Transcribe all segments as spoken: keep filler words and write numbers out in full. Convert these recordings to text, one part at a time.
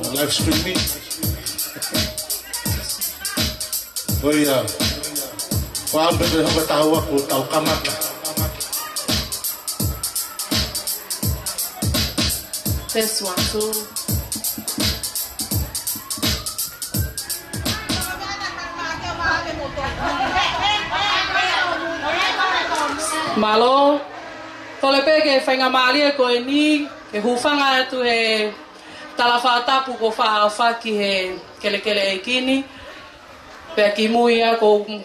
Live streaming. ʻOiauē. Fāmili, hoko atu ʻo tau kamata. Test one, two. Mālō. Kole pē ke faingamālie ko eni ke hūfanga atu he tala fakatapu kuo faʻa ʻofa ki he kelekele ʻeiki ni. Pea kimui ia ʻoku ou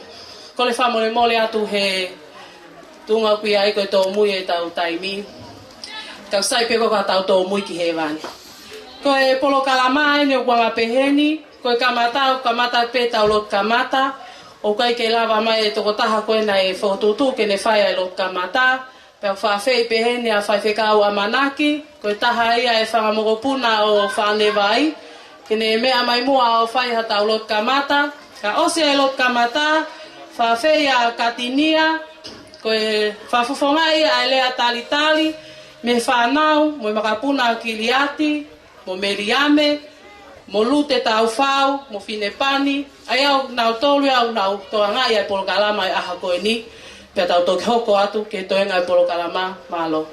kole fakamolemole atu he tuʻunga ʻoku ʻi ai ko e tōmui ʻetau taimi. Tau sai pē ko ka tau tōmui ki hēvani. Ko e polokalama eni ʻoku anga peheni, ko e kamata, ʻoku kamata pē ʻetau lotu kamata, ʻoku ʻikai ke lava mai e tokotaha ko ena ʻe fokotuʻutuʻu ke ne fai ʻa e lotu kamata, pea ʻoku fakaafeʻi peheni ʻa Faifekau ʻAmanaki, ko e taha ia e fanga mokopuna ʻo Fānevai, ke ne meʻa mai muʻa ʻo fai haʻatau lotu kamata. Ka ʻosi e lotu kamata, fakaafeʻi ʻa Katinia, ko e fakafofongaʻi ʻa e lea talitali mei he fānau, mo e makapuna ʻa Kiliati, mo Meliame, mo Lute Taufau, mo Finepani, ʻa ia ʻoku nau tolu ia ʻoku nau tokangaʻi ʻa e polokalama ʻo e ʻaho ko eni, pea tau toki hoko atu ki he toenga ʻo e polokalama. Mālō.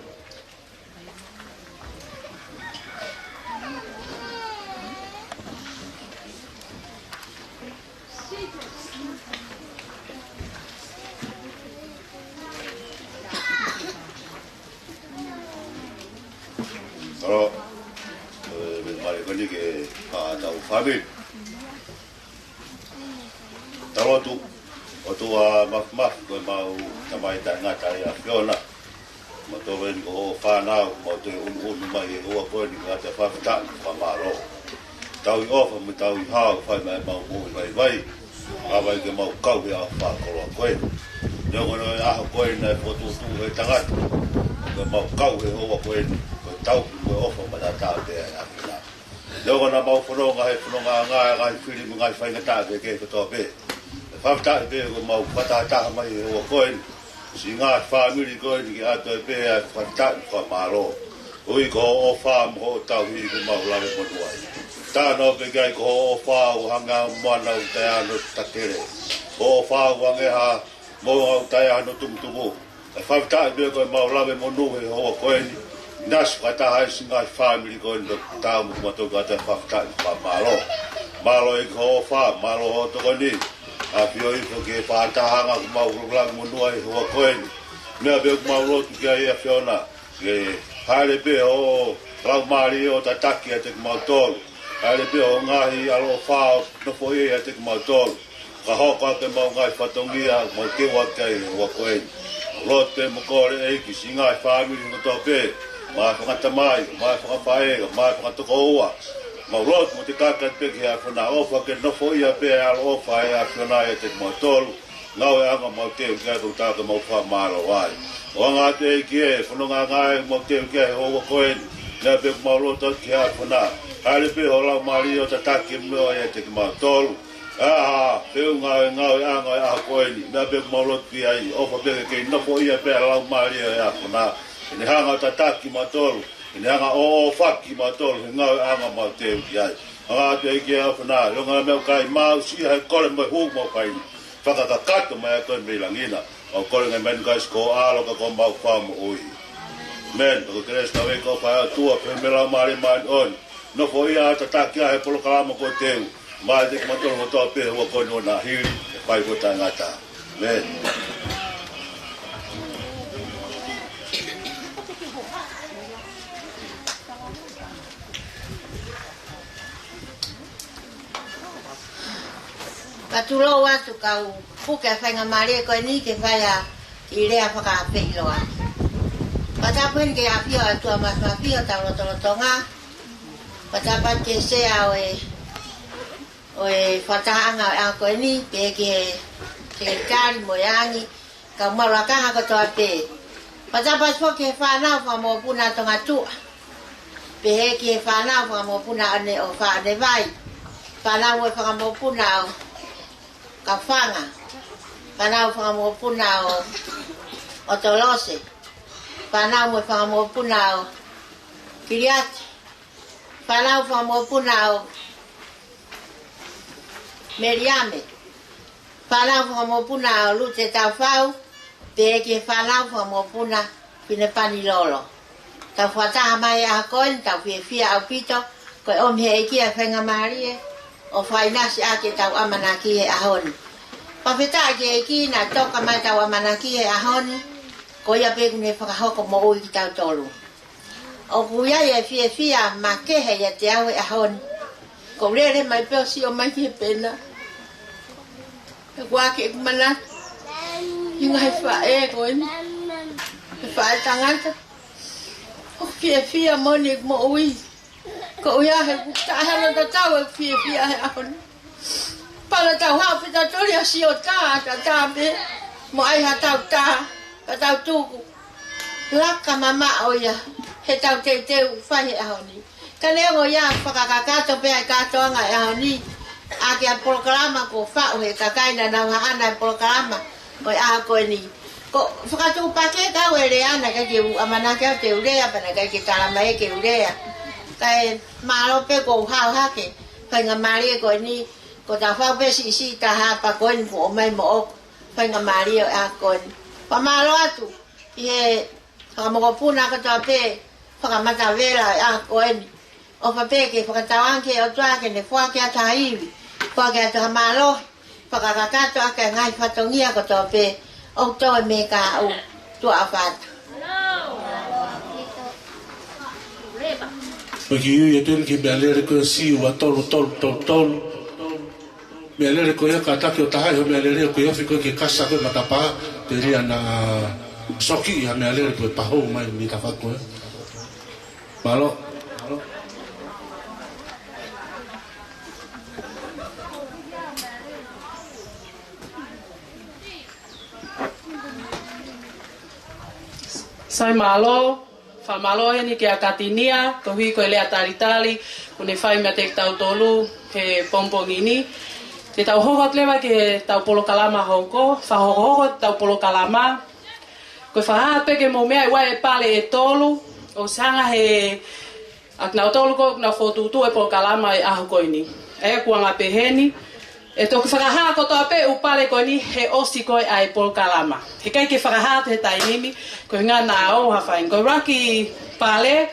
Mālō. ʻE, meʻa mai ko eni ke, ʻa, tau fāmili. Tau lotu. ʻOtua Māfimafi, ko ʻemau Tamai taʻengata ʻa e ʻAfiona. Mālō eni ko hoʻo fānau, mau toe ʻunuʻunu mai he houa ko eni, ko ʻete fakafetaʻi, fakamālō. Tauhi ʻofa mo e tauhi hao, fai mai ʻemau moʻui vaivai. Lava ai ke mau kau he ʻaho fakakoloa ko eni. Neongo ʻa e ʻaho ko eni naʻe fokotuʻutuʻu ʻe he tangata, ko ʻemau kau he houa ko eni, ko e tauhi mo e ʻofa mataʻataʻa pē ʻa e ʻAfiona. Neongo naʻa mau fononga he fononga ngaahi, ngaahi fili mo e ngaahi faingataʻa kehekehe kotoa pē. ʻE fakafetaʻi pē ko ʻemau fakatahataha mai he houa ko eni. Siʻi ngaahi fāmili ko eni ke ʻatu ai pē ʻa e fakafetaʻi mo e fakamālō. Koeʻuhi ko hoʻo ʻofa mo hoʻo tauhi kuo mau lave monū ai. Talanoa pē ki ai ko hoʻo ʻofa ʻoku hangē ha moana ʻoku taʻe ʻi ai hano takele. Ko hoʻo ʻofa ʻoku hangē ha moʻunga ʻoku taʻe ʻi ai hano tumutumu. ʻE fakafetaʻi pē ko ʻemau lave monū he houa ko eni. ʻInasi fakataha ai siʻi ngaahi fāmili ko eni ʻo tau mo toki ʻatu ai e fakafetaʻi mo e fakamālō. Mālō ʻEiki hoʻo ʻofa, mālō hoʻo tokoni. ʻAfio hifo ki he fakatahaʻanga kuo mau lave monū ai he houa ko eni. Meʻa pē ʻoku mau lotu ki ai ʻAfiona, ke hāʻele pē hoʻo Laumālie ʻo tataki ʻiate kimautolu. Hāʻele pē hoʻo ngaahi ʻaloʻofa ʻo nofoʻia ʻiate kimautolu. Ka hoko atu ʻemau ngaahi fatongia, mau teu atu ai he houa ko eni. Lotu pē mo kole ʻEiki siʻi ngaahi fāmili kotoa pē, mo e fanga tamai, mo e fanga faʻē, mo e fanga tokoua. Mau lotu mo teka atu pē ki he ʻAfiona, ʻofa ke nofoʻia pē ʻa e ʻaloʻofa ʻa e ʻAfiona ʻiate kimautolu. Ngāueʻanga mau teu ki ai, ʻoku tau ke mau fakamālō ai. ʻOange atu ʻEiki e fononga ngāue mau teu ki ai he houa ko eni. Meʻa pē ʻoku mau lotu atu ki he ʻAfiona, hāʻele pē hoʻo Laumālie ʻo tataki mo ʻiate kimautolu. ʻA, feʻunga e ngāueʻanga ʻo e ʻaho ko eni, meʻa pē ʻoku mau lotu ki ai, ʻofa pē ke kei nofoʻia pē ʻa e Laumālie ʻo e ʻAfiona. Ke ne hanga ʻo tataki kimautolu, ke ne hanga ʻo ʻofa kiate kimautolu he ngāueʻanga mau teu ki ai. Hanga atu ʻEiki ʻAfiona, ʻi he ngaahi meʻa ʻoku ʻikai mau sio he kole mo e hū mau fai ni. Fakakakato mai ʻa koe mei langi na. Mau kole ngaahi meʻa ni ʻikai siʻi ko ho ʻAlo ka ko homau Fakamoʻui. ʻĒmeni. Ko e kelesi, ko e ʻofa ʻa e ʻOtua, feohi mo e Laumālie Māʻoniʻoni, nofoʻia ʻo tataki ʻa e polokalama kuo teu mai kiate kimautolu kotoa pē he houa ko eni ʻo na hili, ʻe fai ko e taʻengata. ʻĒmeni. Ka tulou atu kau puke ʻa e faingamālie ko eni ke fai ʻa e kiʻi lea fakaafeʻi loa. Fakatapu heni ki he ʻafio ʻa e ʻOtua Māfimafi ʻo tau lotolotonga. Fakatapu atu ki he sea ʻo e, ʻo e fakatahaʻanga ʻo e ʻaho ko eni, pehē ki he sekelitali mo e angi, kau maʻu lakanga kotoa pē. Fakatapu atu foki ki he fānau fakamokopuna ʻo Tongatuʻa. Pehē ki he fānau fakamokopuna ʻo ʻEne ʻo Fānevai. Fānau mo e fakamokopuna ʻo Kafanga. Fānau fakamokopuna ʻo, ʻo Tolose. Fānau mo e fakamokopuna ʻo Kiliati. Fānau fakamokopuna ʻo Meliame. Fānau fakamokopuna ʻo Lute Taufau. Pea ki he fānau fakamokopuna Finepanilolo. Tau fakataha mai he ʻaho ko eni, tau fiefia ʻaupito, ko e ʻomi he ʻEiki ʻa e faingamālie ʻo fakaʻinasi ʻaki ʻetau ʻamanaki he ʻaho ni. Fakafetaʻi ki he ʻEiki naʻe toka mai ʻetau ʻamanaki he ʻaho ni, ko ia pē kuo ne fakahoko moʻui kitautolu. ʻOku ʻi ai e fiefia makehe ʻiate au he ʻaho ni. Ko u lele mai pē ʻo sio mai ki he pena. He ʻoku ʻi ai ʻeku manatu ki he ngaahi faʻē ko eni. He faʻē tangata. ʻOku fiefia moʻoni ʻeku moʻui. Ko u ia he ʻoku taʻehano tatau ʻeku fiefia he ʻaho ni. Pea naʻa tau haʻu pē tautolu ia ʻo sio tā, tā, tā pē. Mo ʻai haʻatau tā, ka tau tuku. Laka mamaʻo ia, heʻetau teuteu fai he ʻaho ni. Ka neongo ia, fakakakato pē ʻa e kātoanga he ʻaho ni. ʻA e kiʻi polokalama kuo faʻu he kakai naʻa nau haʻana e polokalama ʻo e ʻaho ko eni. Ko e fakatupakē kau e lea naʻe ʻikai ke u ʻamanaki au te u lea, pea naʻe ʻikai ke tala mai ke u lea. Kae mālō pē kuo u haʻu hake, faingamālie ko eni, ko Taufau pē siʻisiʻi taha pea ko eni kuo ʻomai moʻoku, faingamālie ʻo e ʻaho ko eni. Fakamālō atu ki he fakamokopuna kotoa pē, fakamatavela ʻo e ʻaho ko eni. ʻOfa pē ke fakatauange ki he ʻOtua ke ne foaki atu ha ivi, foaki atu ha mālohi, fakakakato ʻaki e ngaahi fatongia kotoa pē, ʻoku toe mei he kahaʻu. Tuʻa ʻofa atu. Ko e kiʻi ui atu eni ki he meʻalele ko e C ua tolu tolu tolu tolu. Meʻalele ko ia kātaki ʻo tahaʻi hoʻo meʻalele ko e ofi ko ē ki he kasa ko ē matapā, telia naʻa soki ʻi ha meʻalele ko e pahou mai mei tafaʻaki ko ē. Mālō. Sai mālō. Fakamālō heni kia Katinia, koeʻuhi ko e lea talitali kuo ne fai meiate kitautolu he pongipongi ni. Te tau hoko atu leva ki heʻetau polokalama hoko, fakahokohoko ʻetau polokalama. Ko e fakahā pē ke mou meaʻi, ʻoku ʻi ai e pale ʻe tolu, ʻoku hanga he, ʻa kinautolu ko ē ʻoku nau fokotuʻutuʻu e polokalama he ʻaho ko eni. ʻA ia ʻoku anga peheni, ʻe toki fakahā kotoa pē ʻū pale ko eni he ʻosi ko ē ʻa e polokalama. He ʻikai ke fakahā atu he taimi ni, ko e ʻuhinga naʻa ō ha faʻahinga. Ko e ʻuluaki pale,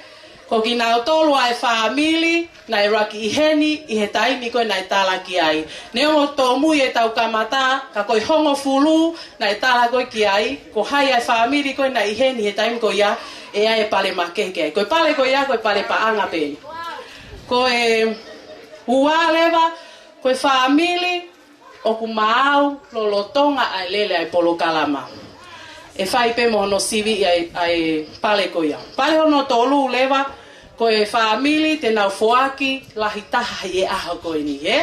ko kinautolu ʻa e fāmili naʻe ʻuluaki ʻi heni ʻi he taimi ko ē naʻe tala ki ai. Neongo tōmui ʻetau kamata, ka ko e hongofulu naʻe tala ko ē ki ai, ko hai ʻa e fāmili ko ē naʻe ʻi heni he taimi ko ia, ʻe ʻi ai e pale makehe ki ai. Ko e pale ko ia, ko e pale paʻanga pē. Ko e ua leva, ko e fāmili ʻoku maau lolotonga ʻa e lele ʻa e polokalama. ʻE fai pē mo hono sivi ʻa e, ʻa e pale ko ia. Pale hono tolu leva, ko e fāmili te nau foaki lahi taha ʻi he ʻaho ko eni, ē?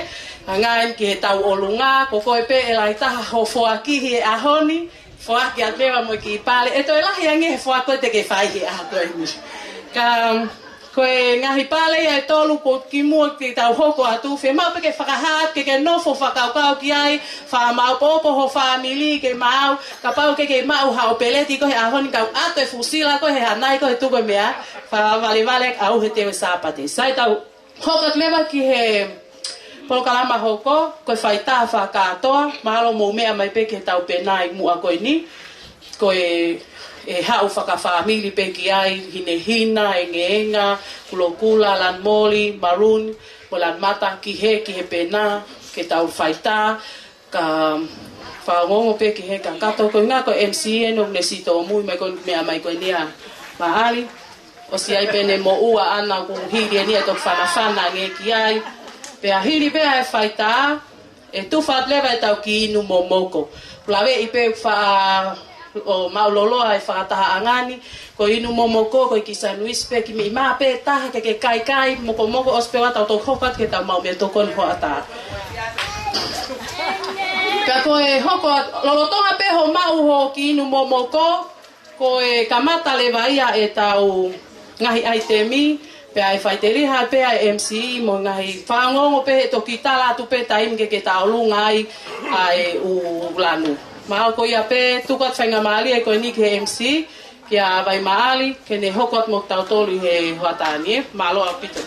Hangē eni ki he tau ʻolunga, ko koe pē ʻe lahi taha hoʻo foaki he ʻaho ni, foaki atu leva mo e kiʻi pale, ʻe toe lahi ange he foaki ko ē te ke fai he ʻaho ko eni. Ka, ko e ngaahi pale ia ʻe tolu ko ē kimuʻa ke tau hoko atu, fiemaʻu pē ke fakahā, ke ke nofo fakakaukau ki ai, fakamaʻopoʻopo ho fāmili ke maau, kapau ʻoku ke maʻu haʻo peleti ko ē he ʻaho ni, kau ʻatu e fuʻu sila ko ē he hanai ko ē he tuku e meʻa, fakavalevale ʻauhē he Sāpate. Sai, tau hoko atu leva ki he polokalama hoko, ko e faitā fakakātoa, mahalo mou meʻa mai pē ki heʻetau pena ʻi muʻa ko eni, ko e, ʻe haʻu fakafāmili pē ki ai, Hinehina, Engeenga, Kulokula, Lanumoli, Maluni, mo Lanumata ki he, ki he pena, ke tau faitā, ka fakaongoongo pē ki he kakato ko ē, ko e M C eni ʻoku ne siʻi tōmui mai ko eni meʻa mai ko eni ʻa Maʻali. ʻOsi ai pē ʻene moʻua ʻana kuo hili eni ʻa e toki fanafana ange ki ai. Pea hili pē ʻa e faitā, ʻe tufa atu leva ʻetau kiʻi inu momoko. Laveʻi pē fa-, ʻo maʻuloloa e fakatahaʻanga ni, ko e inu momoko, ko e kiʻi sanuisi pē kiʻi meʻi mā pē taha ke ke kaikai, mokomoko ʻosi pē ʻo tau toki hoko atu ke tau maʻu meʻatokoni hoʻatā. Ka ko e hoko atu, lolotonga pē hoʻo maʻu hoʻo kiʻi inu momoko, ko e kamata leva ia ʻetau ngaahi ʻaitemi, pea ʻe faʻiteliha pē ʻa e M C mo e ngaahi fakaongoongo pē he toki tala atu pē taimi ke ke tauʻolunga ai ʻa e ʻū lanu. Mahalo ko ia pē, tuku atu faingamālie ko eni ki he M C, kia Vaimaʻali, ke ne hoko atu mo kitautolu he hoʻatā ni, ē. Mālō ʻaupito.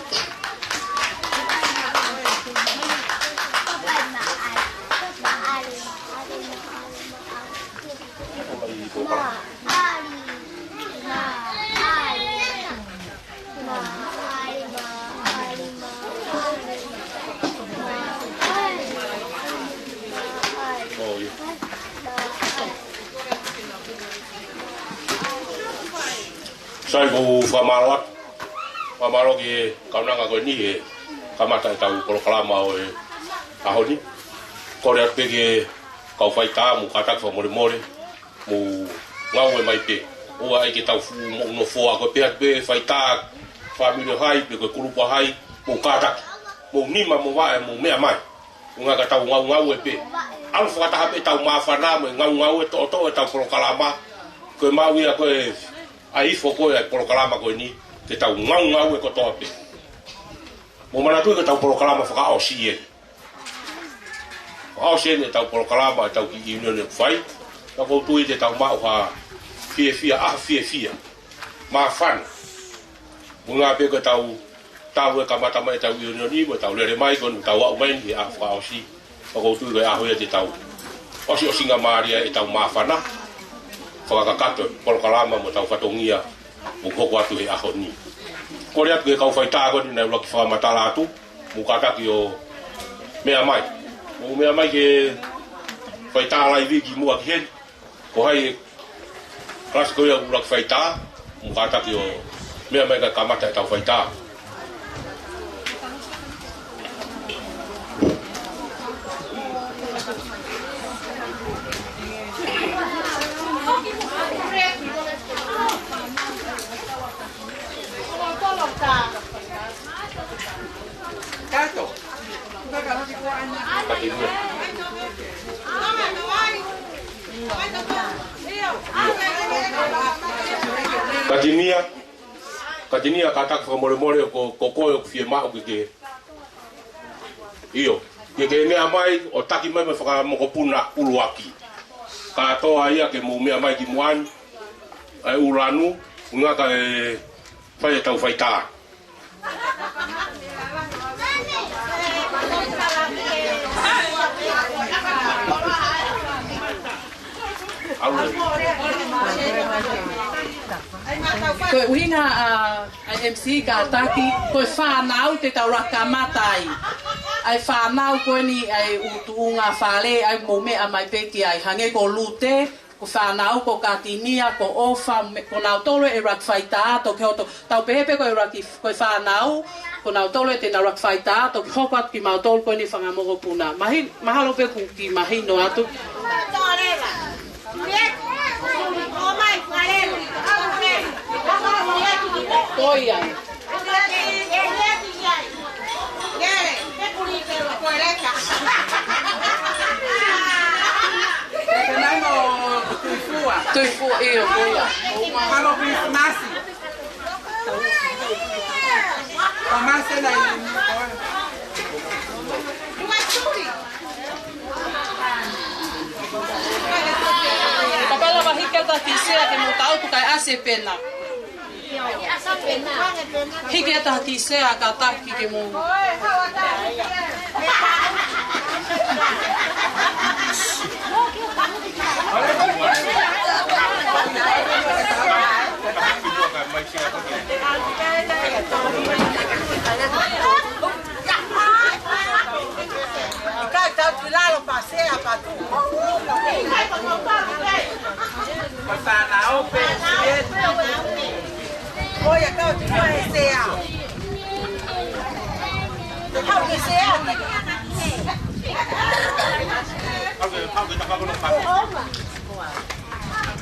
Sai, ʻoku ou fakamālō atu. Fakamālō ki he kaunanga ko eni he kamata ʻetau polokalama ʻo e ʻaho ni. Kole atu pē ki he kau faitā, mou kātaki fakamolemole, mou ngāue mai pē. ʻOua ʻai ke tau fuʻu moʻunofoa, ko e pehē atu pē faitā, fāmili ʻo hai, pe ko e kulupu ʻa hai, mou kātaki, mou nima mo vaʻe, mou meʻa mai. ʻUhinga ka tau ngaungaue pē. ʻAlu fakataha pē ʻetau māfana mo e ngaungaue toʻotoʻo ʻetau polokalama. Ko e maʻu ia ko e ʻai ifo ko ē ʻa e polokalama ko eni, ke tau ngaungaue kotoa pē. Mou manatuʻi ko ʻetau polokalama fakaʻosi eni. Fakaʻosi eni ʻetau polokalama, ʻetau kiʻi ʻiunioni ʻoku fai. Ka ʻoku ou tui te tau maʻu ha fiefia, ʻaho fiefia. Māfana. ʻUhinga pē ko ʻetau tau e kamata mai ʻetau ʻiunioni mo ʻetau lele mai ko eni tau aʻu mai ni he ʻaho fakaʻosi. Ka ʻoku ou tui ko e ʻaho ia te tau ʻosiʻosingamālie ʻetau māfana fakakakato e polokalama mo ʻetau fatongia ʻoku hoko atu he ʻaho ni. Kole atu ki he kau faitā ko eni naʻe ʻuluaki fakamatala atu, mou kātaki ʻo meʻa mai. Mou meʻa mai ki he faitā laivi kimuʻa ki heni. Ko hai e kalasi ko ia ʻuluaki faitā, mou kātaki ʻo meʻa mai kae kamata ʻetau faitā. Kato. Ka tini. Ka tini ia, ka tini ia, kātaki fakamolemole ko, ko koe ʻoku fiemaʻu ke ke. ʻIo, ke ke meʻa mai ʻo taki mai mo e fanga mokopuna ʻuluaki. Kātoa ia ke mou meʻa mai kimuʻa ni, ʻa e ʻū lanu, ʻuhinga kae fai ʻetau faitā. Ko e ʻuhinga ʻa, ʻa e M C kātaki, ko e fānau te tau laka kamata ai. ʻA e fānau ko eni ʻa e ʻū tuʻunga fale, ʻai mou meʻa mai pē ki ai, hangē ko Lute, ko e fānau, ko Katinia, ko ʻOfa, me-, ko nautolu e ʻuluaki faitā, toki hoto, tau pehē pē ko e ʻuluaki, ko e fānau, ko nautolu ʻe te nau ʻuluaki faitā, toki hoko atu kimautolu ko eni fanga mokopuna. Mahi-, mahalo pē ʻoku kiʻi mahino atu. Ko ia. Tuifua. Tuifua, ʻio, ko ia. Mālō Kilisimasi. ʻO Masi na i. Kapau lava hiki atu ha kiʻi sea ke mou tau tu kae ʻasi e pena. Hiki atu ha kiʻi sea kātaki ke mou. ʻIkai tau ki lalo pea sea patu. Ko e fānau pē, siet. ʻOi, ʻa kau ki mua e sea. Kau ki sea.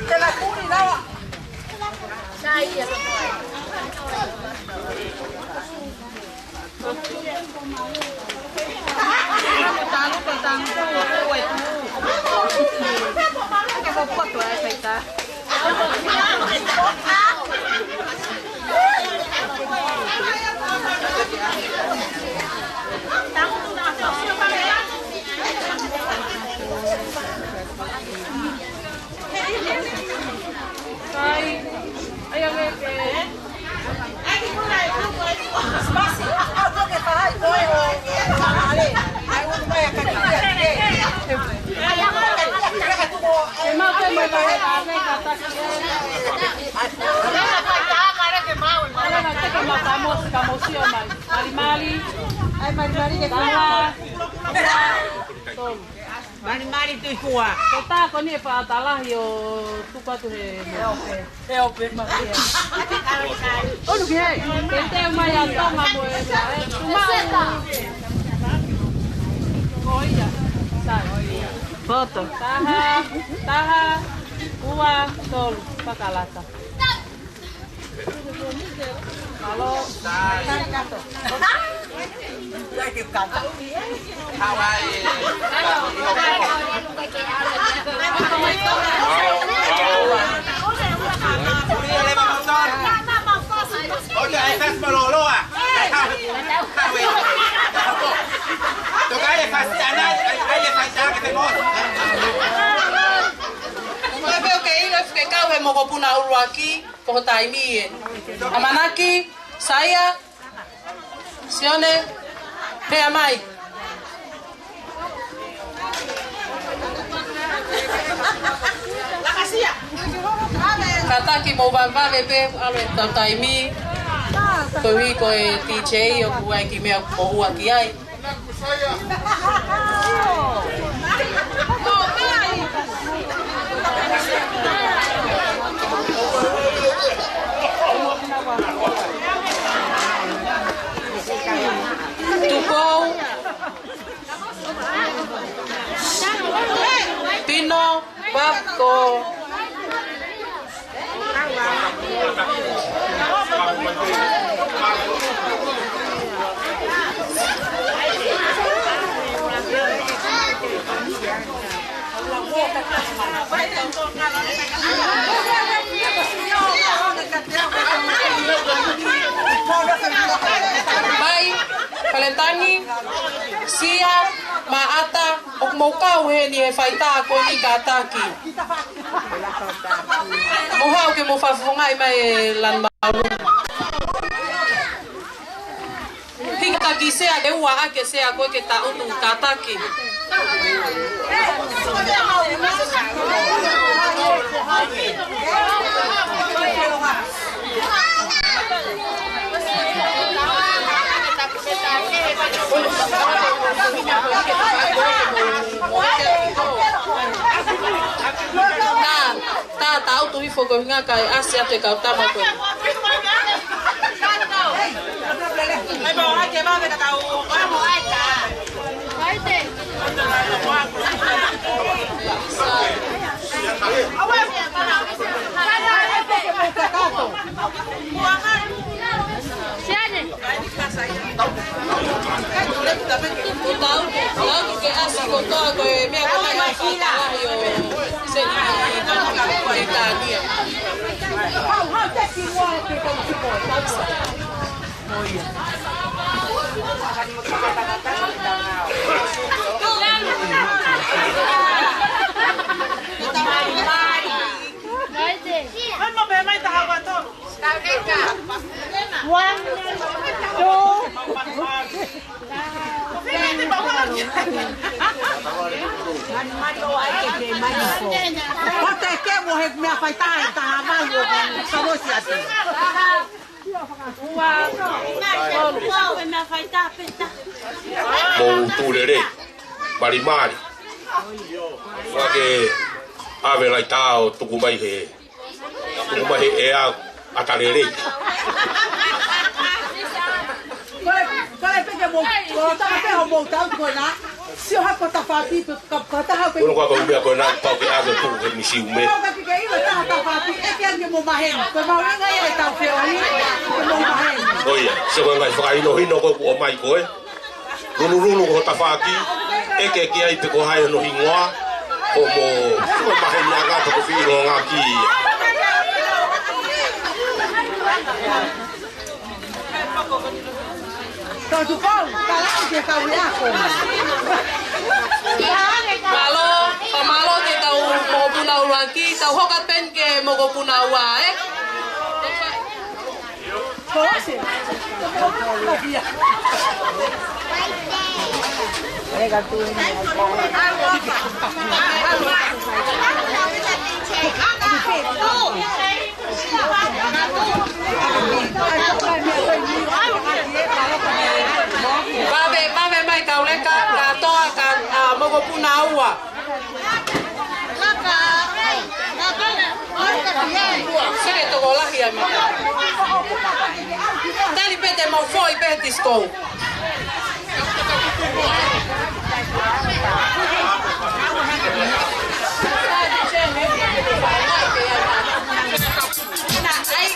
Te la kuri lava. Malimali. Ai, Malimali, ke Tolu. Malimali Tuikua. Ko tā ko eni e faʻa talahi ʻo tuku atu he. He ope. He ope. ʻOnu ki hē. Ke teu mai ʻa Tonga mo e. Ko ia. Sai. Poto. Taha, taha, ua, tolu. Fakalata. Ko e pē ʻoku ke ʻilo ke kau he mokopuna ʻuluaki, ko ho taimi ē. ʻAmanaki, Saia, Sione, pea mai. Kātaki mou vavevave pē, ʻalu ʻetau taimi. Koeʻuhi ko e D J ʻoku ʻai ki he meʻa ʻoku mou ʻuluaki ai. Tupou. Pino, Vako. Mai, Faletangi, Sia, Maʻata, ʻoku mou kau heni he faitā ko eni, kātaki. Mou haʻu ke mou fakafofongaʻi mai e lanu malu. Hiki taki sea, ke ua ake sea ko ē ke taʻutu, kātaki. Tā, tā, taʻutu hifo ko e ʻuhinga kae ʻasi atu e kau tama ko ē. Siane. Tau, tau ke ʻasi kotoa ko e meʻa ko ē ʻa e fakalata ʻo e seʻi ko e kānia. One, two. Ko e ke mo he meʻa faitā ʻe taha valu ʻo ka mosi atu. Ua, tolu. Mou tū lelei. Malimali. Faka ʻave laitā ʻo tuku mai he Tuku mai he ʻea ʻata lelei. Ko e, ko e peke mo, ko e taka pē hoʻomou tau ko ena. Sio hake ko e tafaʻaki, ko e ka, ko e taha pē. Ko e ka ko e meʻa ko ena, tau ke ʻave tuku he misiume. Ko e ka ke ʻilo taha tafaʻaki, ʻeke ange mo maheni. Ko e mahuʻinga ia ʻetau feohi, ke mou maheni. ʻO ia, sio ko e ngaahi fakahinohino ko ē kuo ʻomai ko ē. Lulululu ko e tafaʻaki, ʻeke ki ai pe ko hai hono hingoa, ko mo, ko e maheni ʻa ngata ko e fili ʻo ngaki. Tau tupou, ka laʻu ke kau ia ko. Mālō, ka mālō ke tau mokopuna ʻuluaki, tau hoko pē ki he mokopuna ua, ē? Vave, vave mai kau leka, kātoa, ka, ā, moko Puna ua. Sele tokolahi ai mata. Tali pē te mau foʻi pē disco. Ai.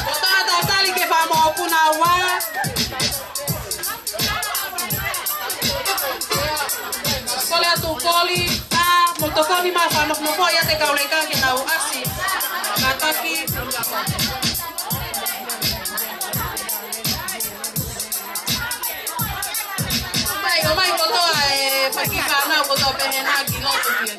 Kotoa tau tali ke fai mo puna ua. Kole atu Koli, ʻa, mo tokoni mai fanofonofo ia te kau leka ke nau ʻasi. Kātaki. Mai, ʻomai kotoa e faki fānau kotoa pehē na ki loto ki ai.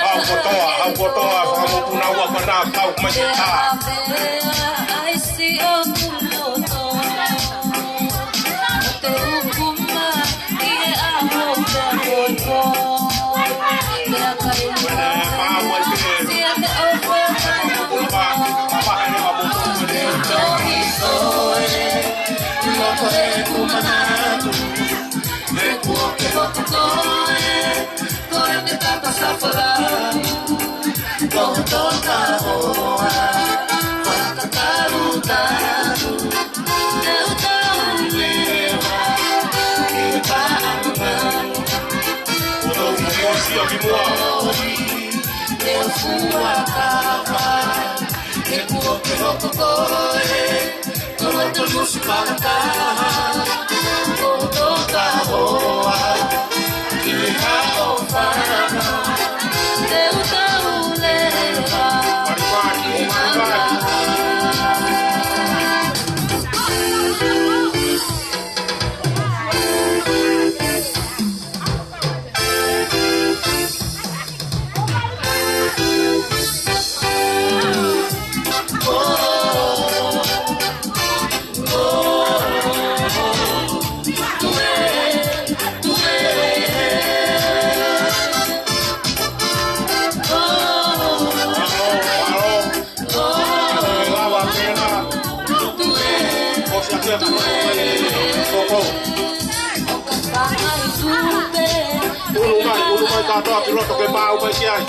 Hau kotoa, hau kotoa, fakamopuna ua pana, kau mai ke tā. Ulu mai, ulu mai kātoa ki loto ke maʻu mai ki ai.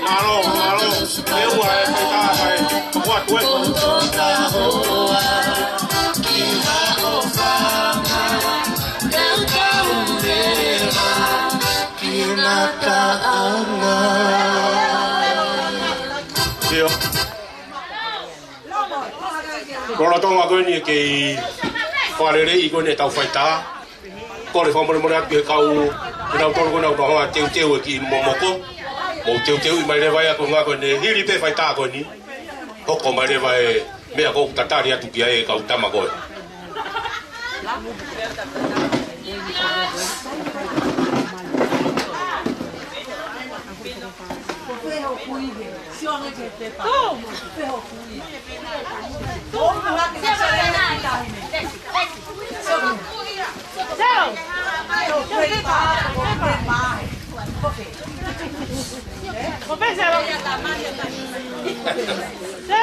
Mālō, mālō. Te ua e fai tā mai. Kua tue. Sio. Lolotonga ko eni ke faleleiʻi ko eni ʻetau faitā. Kole fakamolemole atu ki he kau, kinautolu ko ena ʻoku nau hanga teuteu e kiʻi momoko. Mou teuteuʻi mai leva ia ko e ngaahi ko eni, hili pē faitā ko eni. Hoko mai leva e meʻa ko ē ʻoku tatali atu ki ai e kau tama ko ē.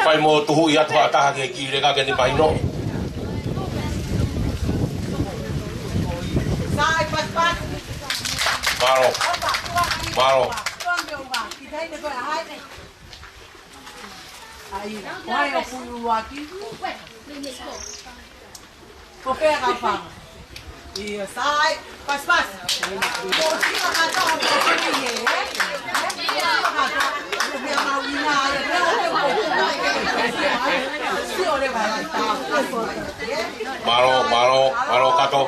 Fai mo tuhuʻi atu ha taha ke kiʻi leka ke ne mahino. Mālō. Mālō. Ko pē ka pa. Ia, sai, pas, pas. Ko sila ka tau ko ia, ē? Mālō, mālō, mālō kātoa.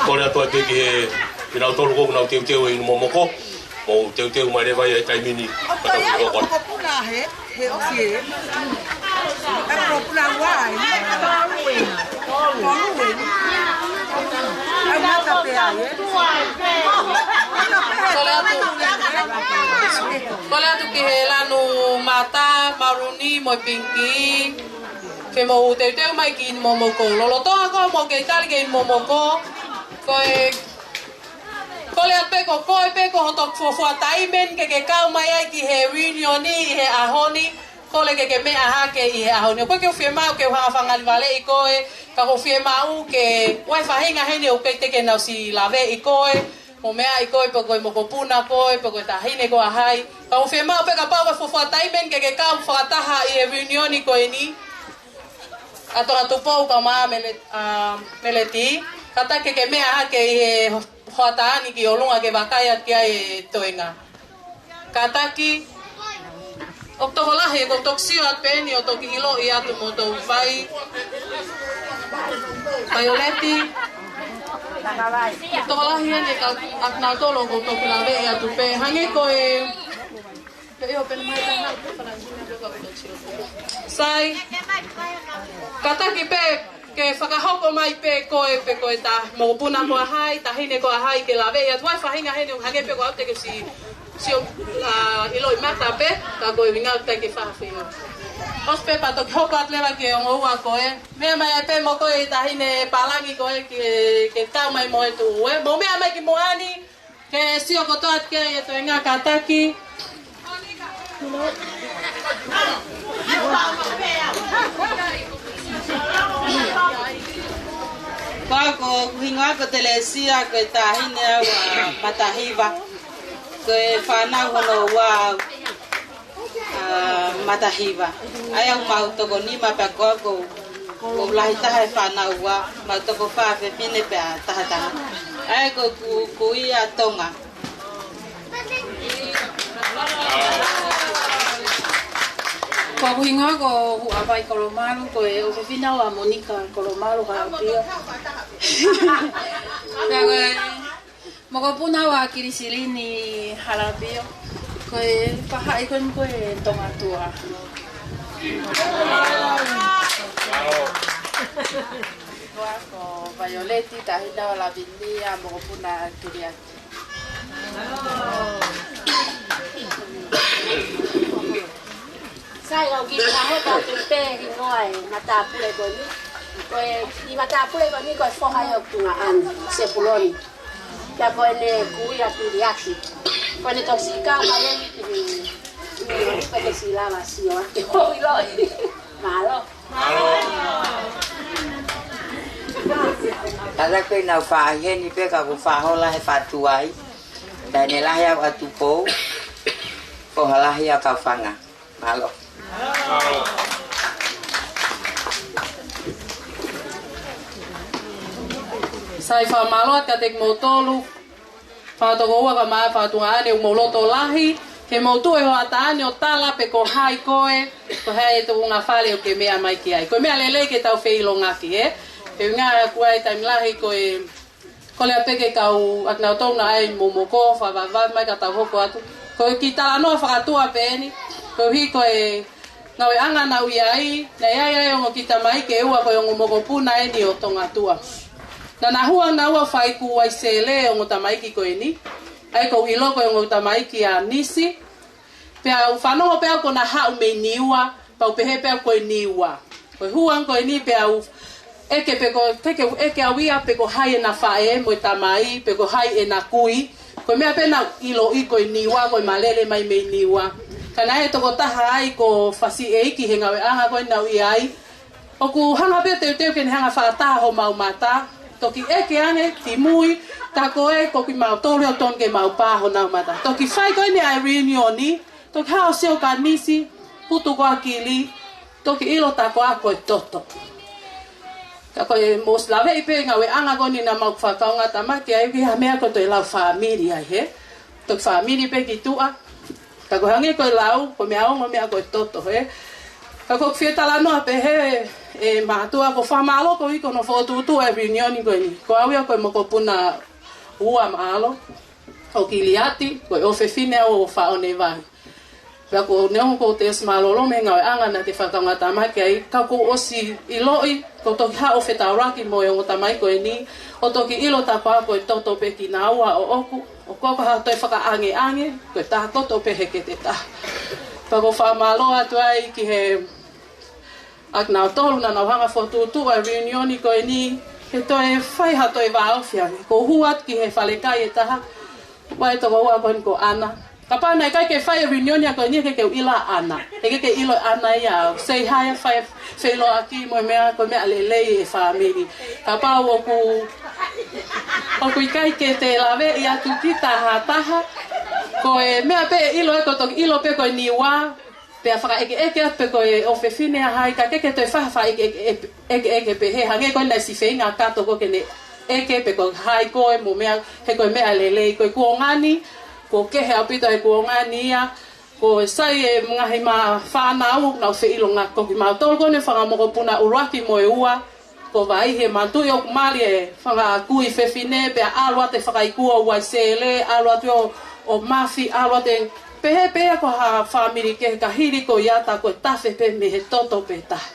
Kole atu ai pē ki he, kinautolu ʻoku nau teuteu ʻi he momoko. Mou teuteu mai leva ia he taimi ni. Ka tau hoko atu. He ʻosi ē. He ʻosi ē. He ʻosi ē. Kole atu. Kole atu ki he lanu mata, maruni, mo e pingikī. Ke mou teuteu mai ki he momoko. Lolotonga ko ē ʻoku mou kei tali ki he momoko. Ko e Kole atu pē ko koe pē ko hoto fuofua taimi eni ke ke kau mai ai ki he reunion ʻi he ʻaho ni, kole ke ke meʻa hake ʻi he ʻaho ni. ʻOku ʻikai ke u fiemaʻu ke u hanga ʻo fakangalivaleʻi koe, ka ʻoku ou fiemaʻu ke ʻoua ʻe faʻahinga heni ʻoku ʻikai te ke nau siʻi laveʻi koe, mo meʻaʻi koe pe ko e mokopuna koe, pe ko e taʻahine ko hai. Ka ʻoku ou fiemaʻu pē kapau ko e fuofua taimi eni ke ke kau fakataha ʻi he reunion ko eni. ʻA Tonga Tupou kae ʻumaʻā Mele-, ʻa, Meleti, kātaki ke ke meʻa hake ʻi he ho-, hoʻatā ni ki ʻolunga ke vakai atu ki ai e toenga. Kātaki, ʻoku tokolahi, ʻoku ou toki sio atu pē eni ʻo toki ʻiloʻi atu mo toki fai. Vaioleti, ʻoku tokolahi eni ka, ʻa kinautolu ʻoku ou toki laveʻi atu pē. Hangē ko e Sai, kātaki pē ke fakahoko mai pē koe pe ko e ta mokopuna ko hai, taʻahine ko hai ke laveʻi atu ai faʻahinga heni ʻo hangē pē ko au te ke si, sio, ʻa, ʻiloʻi mata pē, ka ko e ʻuhinga ʻoku ʻikai ke faʻa feinga. ʻOsi pē pea toki hoko atu leva ki he ongo ua ko ē. Meʻa mai ai pē mo koe taʻahine pālangi ko ē ke, ke tau mai mo e tuʻu ē. Mou meʻa mai ki muʻa ni. Ke sio kotoa atu ki ai e toenga kātaki. Ko au ko hoku hingoa ko Telesia, ko e taʻahine au ʻa Matahiva. Ko e fānau hono ua au. ʻA Matahiva. ʻA ia ʻoku mau toko nima pea ko au ʻoku ou lahi taha he fānau ua, mau toko fā fefine pea taha taha. ʻA ia ko ʻeku kui ʻa Tonga. Ko hoku hingoa ko Huʻavai Kolomalu, ko e ʻofefine au ʻa Monika Kolomalu Halapio. Pea ko e mokopuna au ʻa Kilisilini Halapio. Ko e faʻahi ko eni ko e Tongatua. Ko Vaioleti, taʻahine au ʻa Lavinia, mokopuna ʻa Kiliaki. Sai, ʻoku ou kiʻi fakahoko atu pē hingoa e matāpule ko eni. Ko e, ʻi matāpule ko eni ko e foha ʻo Tuʻunga ʻAni, Sepuloni. Pea ko ʻene kui ʻa Piliaki. Ko ʻene toki siʻi kau mai eni ki he, ki he, ki he siʻi lava sio ake. ʻOi, ʻiloʻi. Mālō. Tala ko e nau faʻahi heni pē ka ʻoku faʻahola he fatu ai. Taʻahine lahi au ʻa Tupou. Foha lahi au Kaufanga. Mālō. Sai, fakamālō atu kiate kimoutolu. Fanga tokoua kae ʻumaʻā fanga tuongaʻane ʻoku mou loto lahi ke mou tuʻu he hoʻatā ni ʻo tala pe ko hai koe, ko hai e tuʻunga fale ʻoku ke meʻa mai ki ai. Ko e meʻa lelei ke tau feʻilongaki, ē? He ʻuhinga ʻoku ʻi ai e taimi lahi ko e kole pē ke kau ʻa kinautolu naʻe ʻi he momoko, fakavavevave mai ka tau hoko atu. Ko e kiʻi talanoa fakatua pē eni, koeʻuhi ko e ngāueʻanga naʻa ku ʻi ai, naʻe ʻi ai e ongo kiʻi tamaiki ʻe ua ko e ongo mokopuna eni ʻo Tongatua. Naʻa na hū naua ʻo fai kuai sele e ongo tamaiki ko eni, ʻa ia ʻoku ou ʻilo ko e ongo tamaiki ʻa Nisi. Pea u fanongo pē au ko ʻena haʻu mei Niua, pea u pehē pē au ko e Niua. Ko e hū ange ko eni pea u ʻeke pe ko, ke ke ʻeke au ia pe ko hai ʻena faʻē mo e tamai, pe ko hai ʻena kui. Ko e meʻa pē naʻá ku ʻiloʻi ko e Niua, ko e malele mai mei Niua. Ka naʻe tokotaha ai ko Fasiʻeiki he ngāueʻanga ko ē naʻá ku ʻi ai. ʻOku hanga pē teuteu ke ne hanga fakataha homau mata. Toki ʻeke ange ki mui, ka ko e ko kimautolu ʻoku totonu ke mau pā honau mata. Toki fai ko eni ʻa e reunion ni, toki haʻu ʻo sio ki he nisi, putu ko ē ʻa e kili, toki ʻilo tā koā ko e toto. Ka ko e mou ʻosi laveʻi pē ngāueʻanga ko eni naʻa mau fakakaungātamaki ai, ʻikai ha meʻa ko e toe lau fāmili ai, hē? Toki fāmili pē ki tuʻa. Ka ko e hangē ko e lau, ko e meʻa ongo meʻa ko e toto, hē? Ka ko e fie talanoa pē hē, ʻe mātuʻa, ʻoku ou fakamālō koeʻuhi ko hono fokotuʻutuʻu e reunion ko eni. Ko au ia ko e mokopuna ua mahalo ʻo Kiliati, ko e ʻofefine au ʻo Faʻonevai. Pea ko e neongo ʻoku te ʻosi mālōlō mei he ngāueʻanga naʻa te fakakaungātamaki ai, ka kuo u ʻosi ʻiloʻi, kuo u toki haʻu ʻo fetaulaki mo e ongo tamai ko eni, ʻo toki ʻilo tā koā ko e toto pē kinaua ʻoʻoku, ʻoku ʻikai ko ha toe fakaʻangeʻange, ko e taha toto pē he kete taha. Pea ʻoku ou fakamālō atu ai ki he ʻakinautolu naʻa nau hanga fokotuʻutuʻu e reunion ko eni, ke toe fai ha toe vāofi ange. Ko u hū atu ki he falekai ʻe taha, ʻa e tokoua ko eni ko ʻAna. Kapau naʻe ʻikai ke fai e reunion ko eni, ʻikai ke u ʻilo ʻa ʻAna. ʻIkai ke ʻilo ʻe ʻAna ia au. Say hi, fai feʻiloaki mo e meʻa, ko e meʻa lelei e fāmili. Kapau ʻoku, ʻoku ʻikai ke te laveʻi atu kita ha taha, ko e meʻa pē ʻe ʻilo, ʻe ko e toki ʻilo pē ko e Niua, pea fakaʻekeʻeke atu pe ko e ʻofefine ʻa hai, ka ʻikai ke toe fai ha fakaʻekeʻeke, ʻekeʻeke pehē, hangē ko e naʻe siʻi feinga ʻa Kato ko ē ke ne ʻeke pe ko hai koe mo e meʻa, he ko e meʻa lelei, ko e kuonga ni, kuo kehe ʻaupito e kuonga ni ia, kuo sai e ngaahi ma fānau, nau feʻilongaki, ko kimautolu ko eni fanga mokopuna ʻuluaki mo e ua, ko Vaihi, manatuʻi ʻoku mali e fanga kui fefine, pea ʻalu atu e fakaikuo Uaisele, ʻalu atu ʻo, ʻo Mafi, ʻalu atu e pehē pē ia ko ha fāmili kehe, ka hili ko ia tā ko e tafe pē mei he toto pē taha.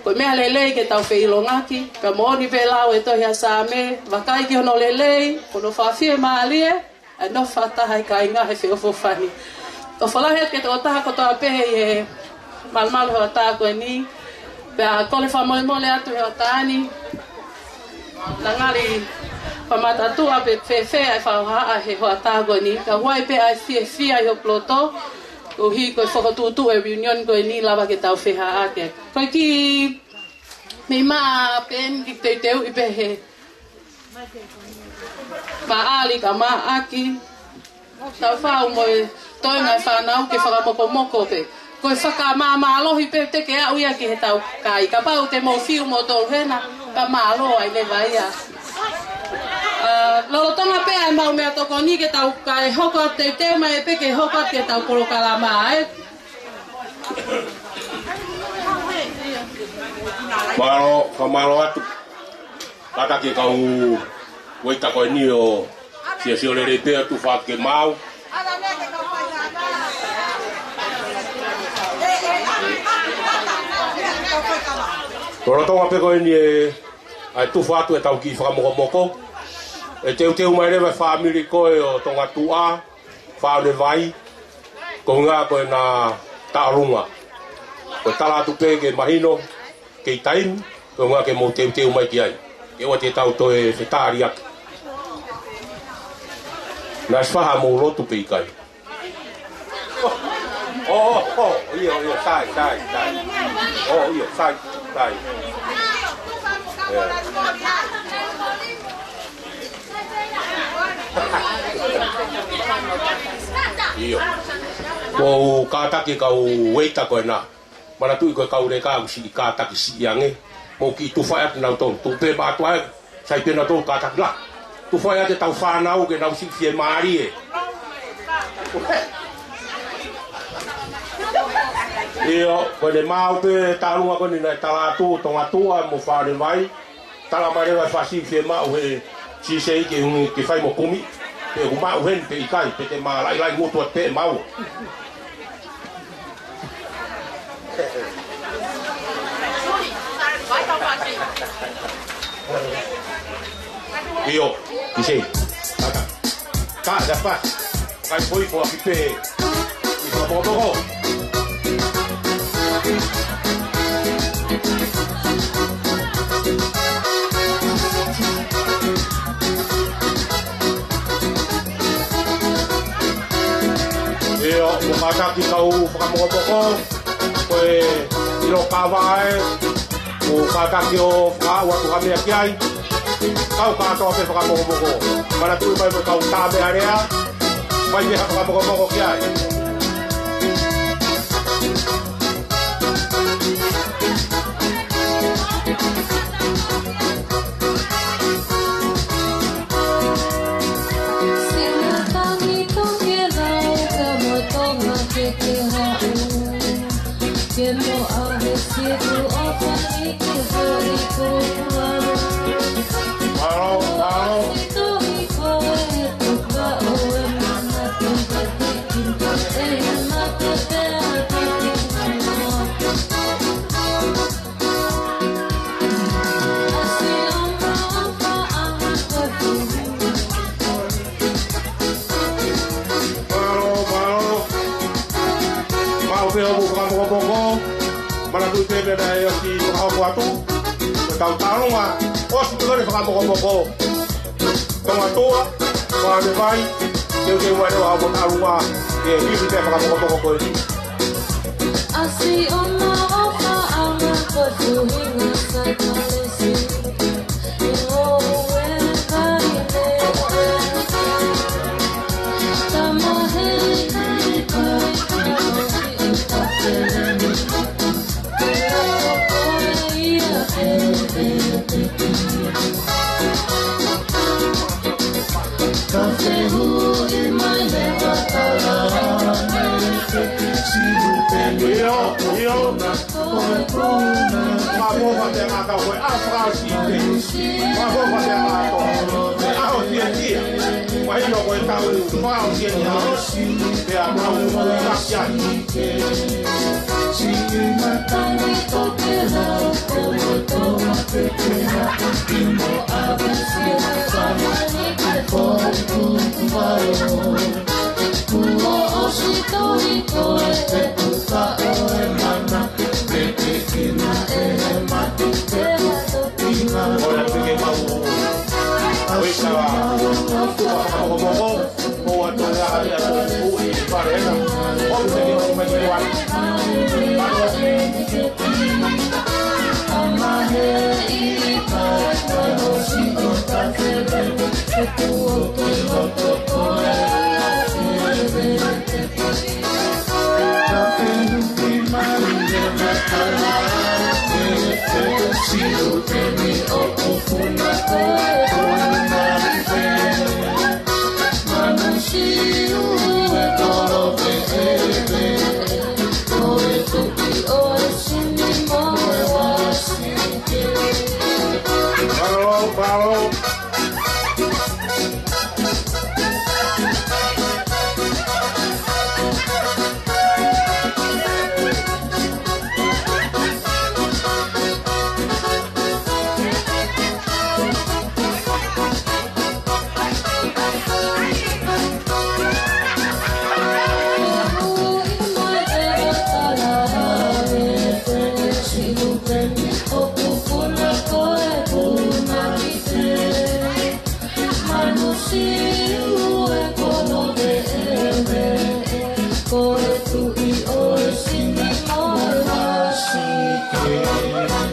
Ko e meʻa lelei ke tau feʻilongaki, pea moʻoni pē lau e tohi ʻa Saame, vakai ki hono lelei, ko hono fakafiemālie, ʻa e nofo fakataha ʻa e kāinga he feʻofoʻofani. ʻOfa lahi atu ki he tokotaha kotoa pē ʻi he malumalu he hoʻatā ko eni. Pea kole fakamolemole atu he hoʻatā ni. Naʻa ngali fakamātuʻa pē fēfē ʻa e fakahohaʻa he hoʻatā ko eni. Ka ʻoku ʻi ai pē ʻa e fiefia ʻi hoku loto, koeʻuhi ko e fokotuʻutuʻu e reunion ko eni, lava ke tau fehohaʻaki. Ko e kiʻi meʻi maʻa pē eni ke teuteuʻi pē he Maʻali ka Maʻaki. Tau fau mo e toenga e fānau ke fakamokomoko pē. Ko e fakamāmālohi pē te ke aʻu ia ki heʻetau kai. Kapau te mou fiu moutolu hena, ka mālō ai leva ia. ʻA, lolotonga pē ʻa e mau meʻatokoni ke tau kai, hoko atu teuteu mai pē ke hoko atu ki heʻetau polokalama, ē. Mālō, fakamālō atu. Kātaki e kau ueita ko eni ʻo siosio lelei pē ʻo tufa atu ke maau. Lolotonga pē ko eni e, ʻa e tufa atu ʻetau kiʻi fakamokomoko. ʻE teuteu mai leva e fāmili ko ē ʻo Tongatuʻa, Faʻonevai, ko e ʻuhinga ko ʻena taʻolunga. Ko e tala atu pē ke mahino, kei taimi, ko e ʻuhinga ke mou teuteu mai ki ai. Ke ʻoua te tau toe fetaliaki. Naʻe ʻosi fai haʻamou lotu pe ʻikai? ʻŌ, ʻō, ʻō, ʻio, ʻio, sai, sai, sai. ʻŌ, ʻio, sai, sai. ʻIo. ʻOku ou kātaki e kau ueita ko ena. Manatuʻi ko e kau leka ʻoku siʻi kātaki siʻi ange. Mou kiʻi tufa atu nautolu. Tuʻu pē mātuʻa ē. Sai pē nautolu kātaki la. Tufa atu ʻetau fānau ke nau siʻi fiemālie. ʻIo, ko ʻene maau pē taʻolunga ko eni naʻe tala atu, Tongatuʻa mo Faʻonevai. Tala mai leva e fasi fiemaʻu he sisei ke uni ke fai mo kumi. Pe ʻoku maʻu heni pe ʻikai, pe te ma laʻilaʻi ngutu atu pē mau. ʻIo, sisei. Kātaki. Ka, that's fast. Kai poi ko aki pē. ʻI ka pōtoko. Kātaki kau fakamokomoko, ko e ʻilo kava ē, ʻoku kātaki ʻo fakaaʻu atu ha meʻa ki ai. Kau kātoa pē fakamokomoko. Manatuʻi mai mo e kau tā meʻalea, mai pē ha fakamokomoko ki ai. Mālō, mālō. Mālō, mālō. Mālō pē hoʻomou fakamokomoko. Manatuʻi pē meʻa naʻe ʻosi fakahoko atu. Ko e kau tālunga, ʻosi pē ko eni fakamokomoko. Tongatuʻa, Fale Vai, teuteu mai leva hoʻomou tālunga, ke hili pē fakamokomoko ko eni. ʻIo, ʻio. Mā mofa te ngata ko e ʻaho fakaʻosi pē. Mā mofa te ngata ko e ʻaho fiefia. Mahino ko e taʻu fakaʻosi eni ʻaho. Pea mau ko e kakiaki. Mālō, mālō.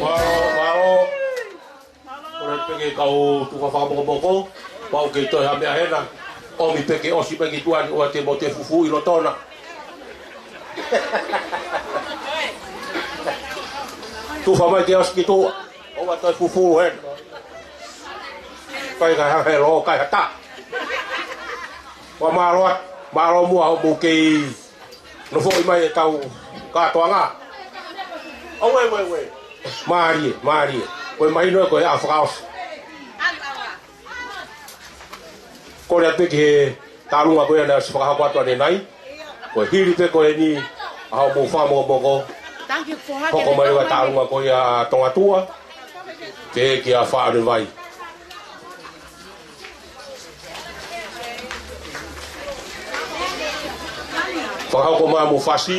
Mālō, mālō. Kole pē ki he kau tufa fakamokomoko, pau ke toe ha meʻa hena, ʻomi pē ke ʻosi pē ki tuʻa ni ʻoua te mou toe fufū ʻi lotona. Tufa mai ke ʻosi ki tuʻa, ʻoua toe fufū hena. Kai ka hanga he lō, kai ha tā. Ua mālō atu, mālō muʻa hoʻomou kei nofoʻi mai e kau kātoanga. Auē, uē, uē. Mālie, mālie. Ko e mahino ko e ʻaho fakaʻosi. Kole atu pē ki he tālunga ko ia naʻe ʻosi fakahoko atu ʻanenai. Ko e hili pē ko eni ʻa hoʻomou fakamokomoko. Hoko mai leva e tālunga ko ia ʻa Tongatuʻa. Ke kia Fale Vai. Fakahoko mai mo e fasi.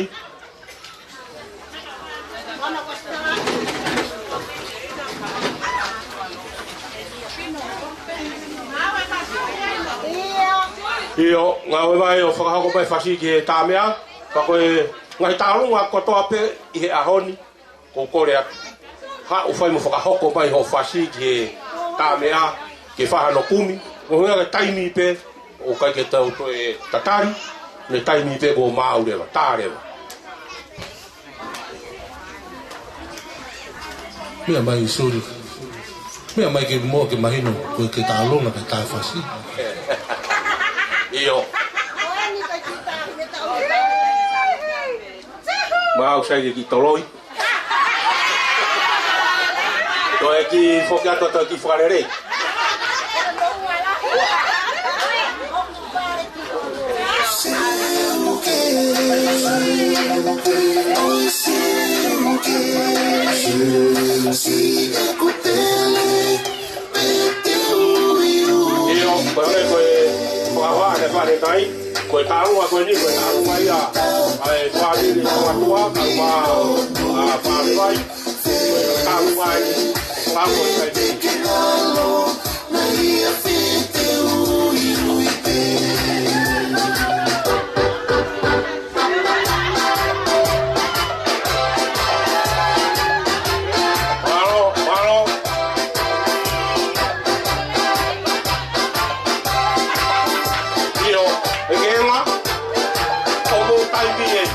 ʻIo, ngāue mai ʻo fakahoko mai e fasi ki he tā meʻa. Ka ko e ngaahi taʻalonga kotoa pē ʻi he ʻaho ni, ʻoku ou kole atu, haʻu ʻo fai mo fakahoko mai hoʻo fasi ki he Tāmeʻa, ki he fā hono kumi. Ko e ʻuhinga ko e taimi pē, ʻoku ʻikai ke tau toe tatali, mo e taimi pē kuo maau leva, tā leva. Meʻa mai, suli. Meʻa mai ke mo ke mahino, ko e ke taʻalonga ke tā fasi. ʻIo. Maau sai ke ki toloi. Toe ki foki atu toe ki fakalelei. ʻIo, ko e, ko e, ko e, ko e, ko e taʻalonga ko eni, ko e taʻalonga ia ʻa e fāmili Tongatuʻa, kae ʻumaʻā ʻa Fale Vai. Ko e taʻalonga eni, taʻalonga ʻi he taimi ni. Mālō, mālō. ʻIo, ʻe ke ʻenga, ʻoku mou taimi eni.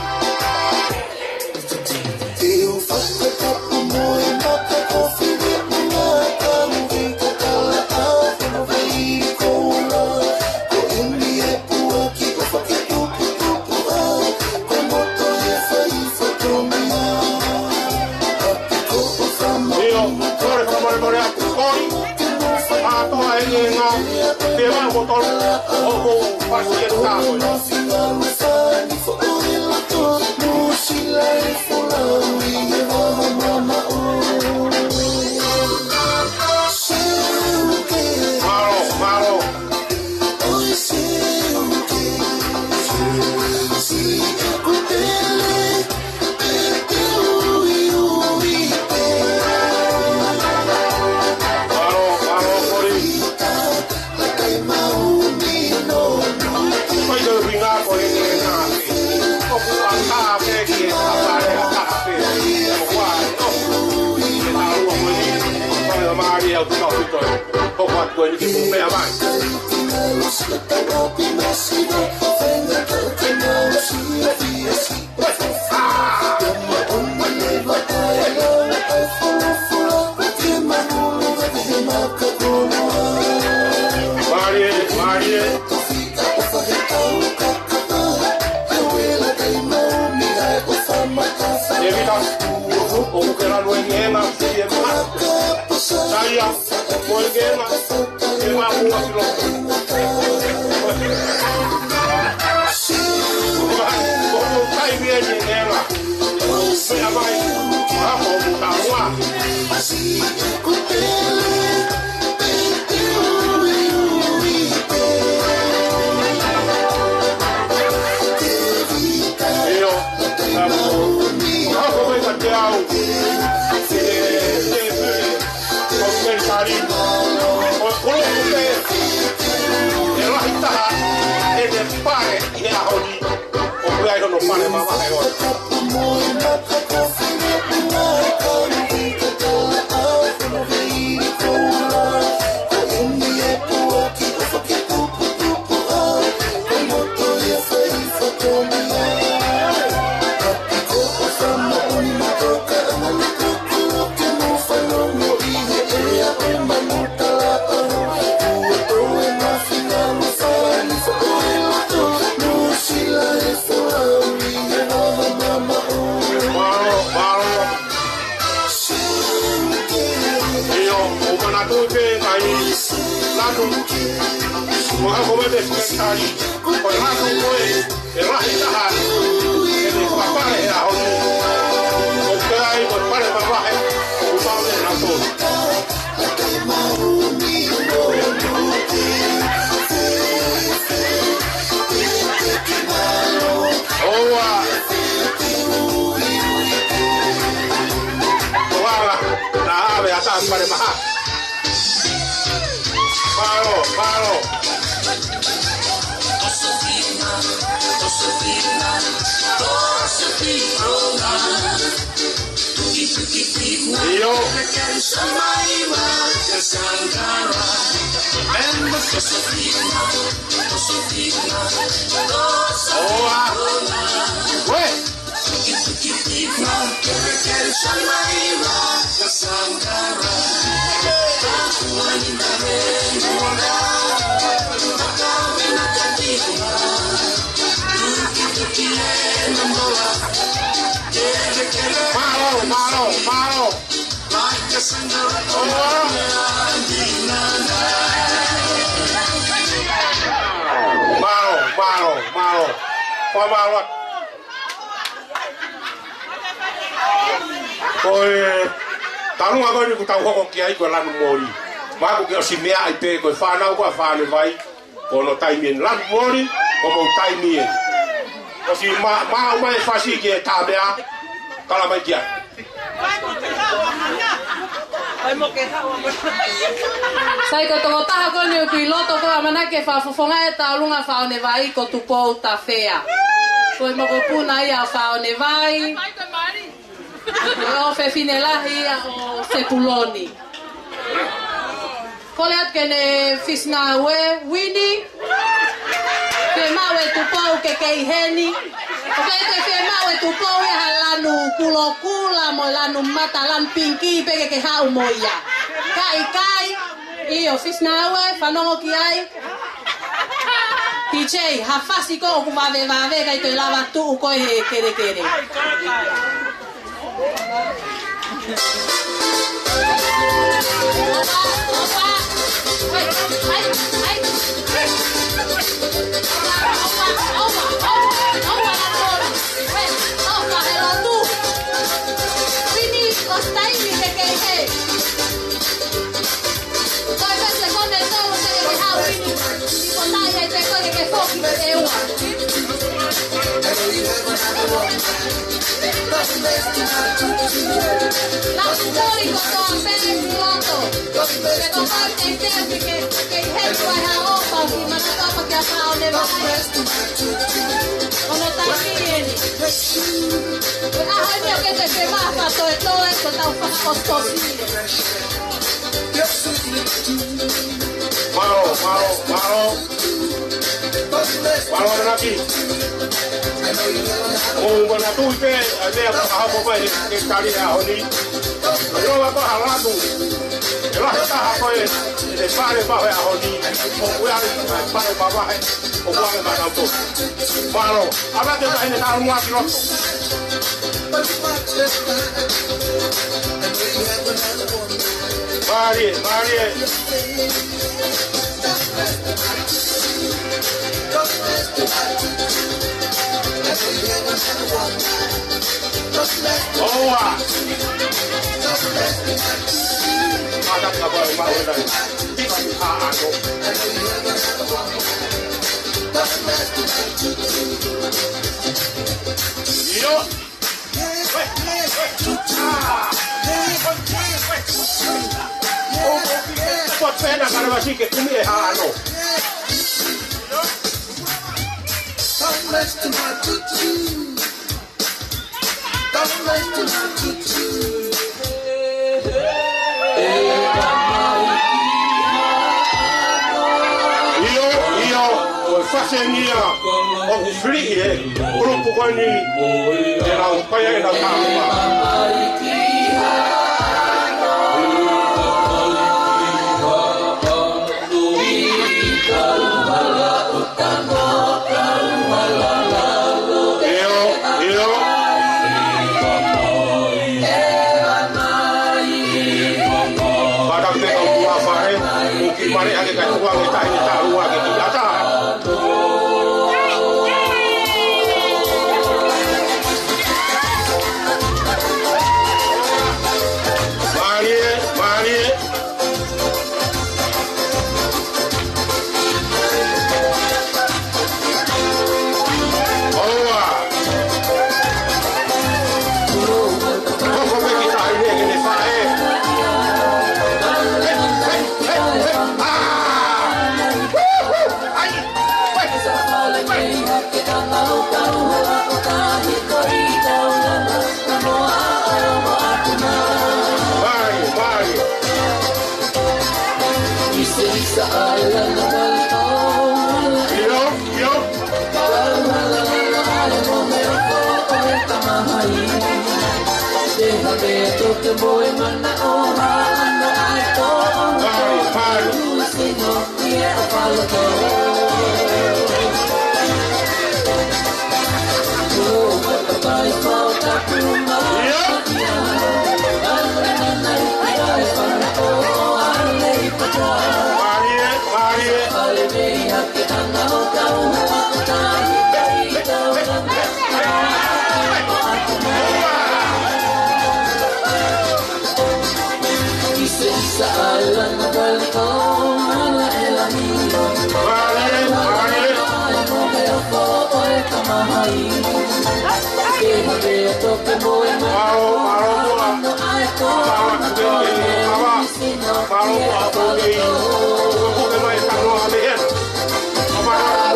ʻIo, kole fakamolemole atu, kole. Mātuʻa ʻe ʻenga, pea mo tolu, ʻoku ou fasi e tāko. Mālō, mālō. Mālō, mālō, kole. Ko e ʻuhinga ko e ʻenga. ʻOku ʻatā pē ki he pale ʻatā pē. ʻOku ʻa, ʻo. Ke tāua ko eni. Ko e mālie au tau pito. Hoko atu ko eni ke mou meʻa mai. Mālie, mālie. ʻE Vita, ʻoku ke lanu eni ʻena, ʻi he maha. Saia, ko e ke ʻena, ʻe mapu ʻa ki loto. Ko e taimi eni ʻena. Meʻa mai, ʻa ko mu taua. ʻIo, ʻa ko, ʻa ko mai ka te au. ʻE, ʻe, ʻe, ʻo ke tari. ʻO koloku pē. ʻE lahi taha ʻene pale ʻi he ʻaho ni. ʻOku ʻi ai hono pale mavahe ʻo. Mālō, mālō. ʻIo, ʻo manatu pē ngai, lanu. Mo ha ko me te sekitali. Ko e lanu ko ē, ʻe lahi taha. ʻE te papale he ʻaho ni. ʻOku ʻi ai, ko e pale mavahe. ʻOku mau ne nato. ʻOua. ʻOua, na ave ata pale maha. Palo, palo. ʻIo. ʻOua. Uē. Mālō, mālō, mālō. Mālō, mālō, mālō. Fakamālō. Ko e talunga ko eni ʻoku tau hoko ki ai ko e lanu moli. Mahalo kuo ke ʻosi meaʻi pē ko e fānau ko ē ʻa Fale Vai. Ko hono taimi eni, lanu moli, ko hoʻomou taimi eni. ʻOsi ma-, maʻu mai e fasi ki he tā meʻa, kala mai ki ai. Sai, ko e tokotaha ko eni ʻoku ʻi loto ko ē ʻamanaki ke fakafofongaʻi e talunga Faʻonevai ko Tupou Tafea. Ko e mokopuna ia ʻo Faʻonevai. Ko e ʻofefine lahi ia ʻo Sepuloni. Kole atu ke ne fisi ngāue, Uini. Fiemaʻu ʻe Tupou ke kei heni. ʻOku ʻikai ke fiemaʻu ʻe Tupou ia ha lanu kulokula mo e lanu mata, lanu pingikī pē ke ke haʻu mo ia. Ka ʻikai, ʻio, fisi ngāue, fanongo ki ai. T J, ha fasi ko ē ʻoku vavevave ʻikai toe lava tuʻu ko ē he kelekele. Ko e pese ko ē ʻe tolu te ke haʻu, Uini. Ko e taʻi ai pē koe ke ke foki ki he ua. Lanu moli kotoa pē ʻi loto. Pe ko e taʻi ai pē ke ke, ke heni ai ha ʻofa ki mana topa kia Faʻonevai. Ko hono taimi eni. Ko e ʻaho eni ʻoku ʻikai te ke mafa toe toe, ko ʻetau fakaʻosiʻosi. Mālō, mālō, mālō. Mālō, ʻamanaki. ʻOku ou manatuʻi pē ʻa e meʻa kuo hoko mai he, he tali ʻaho ni. ʻOku ʻi ai ko ha lanu. ʻE lahi taha ko ē, ʻe fale mavahe ʻaho ni. ʻOku ʻi ai e fale mavahe. ʻOku ʻi ai e manatu. Mālō. ʻAmanaki ʻe taha ʻene talu muʻa ki loto. Mālie, mālie. ʻOua. Mata ka pai mau e nai. Tika ki haʻano. ʻIo. ʻIo, ʻio, ʻo e fasi eni ia ʻoku fili ʻe he kulupu ko eni ʻenau paia ʻenau tāluma. ʻIo, ʻio. Pata ke tau tua fare, ʻoku kiʻi mare ake ka tua ke tahi ne taua ke kiʻi ata. Mālie, mālie. ʻOua. Hoko mai ki tahi ne ke ne faʻē. He, he, he, he. ʻĀ! ʻIo, ʻio. Pali, pali. ʻIo. Pali, pali. Mālō, mālō, mālō. Mālō, mālō, mālō. Mālō, mālō, mālō.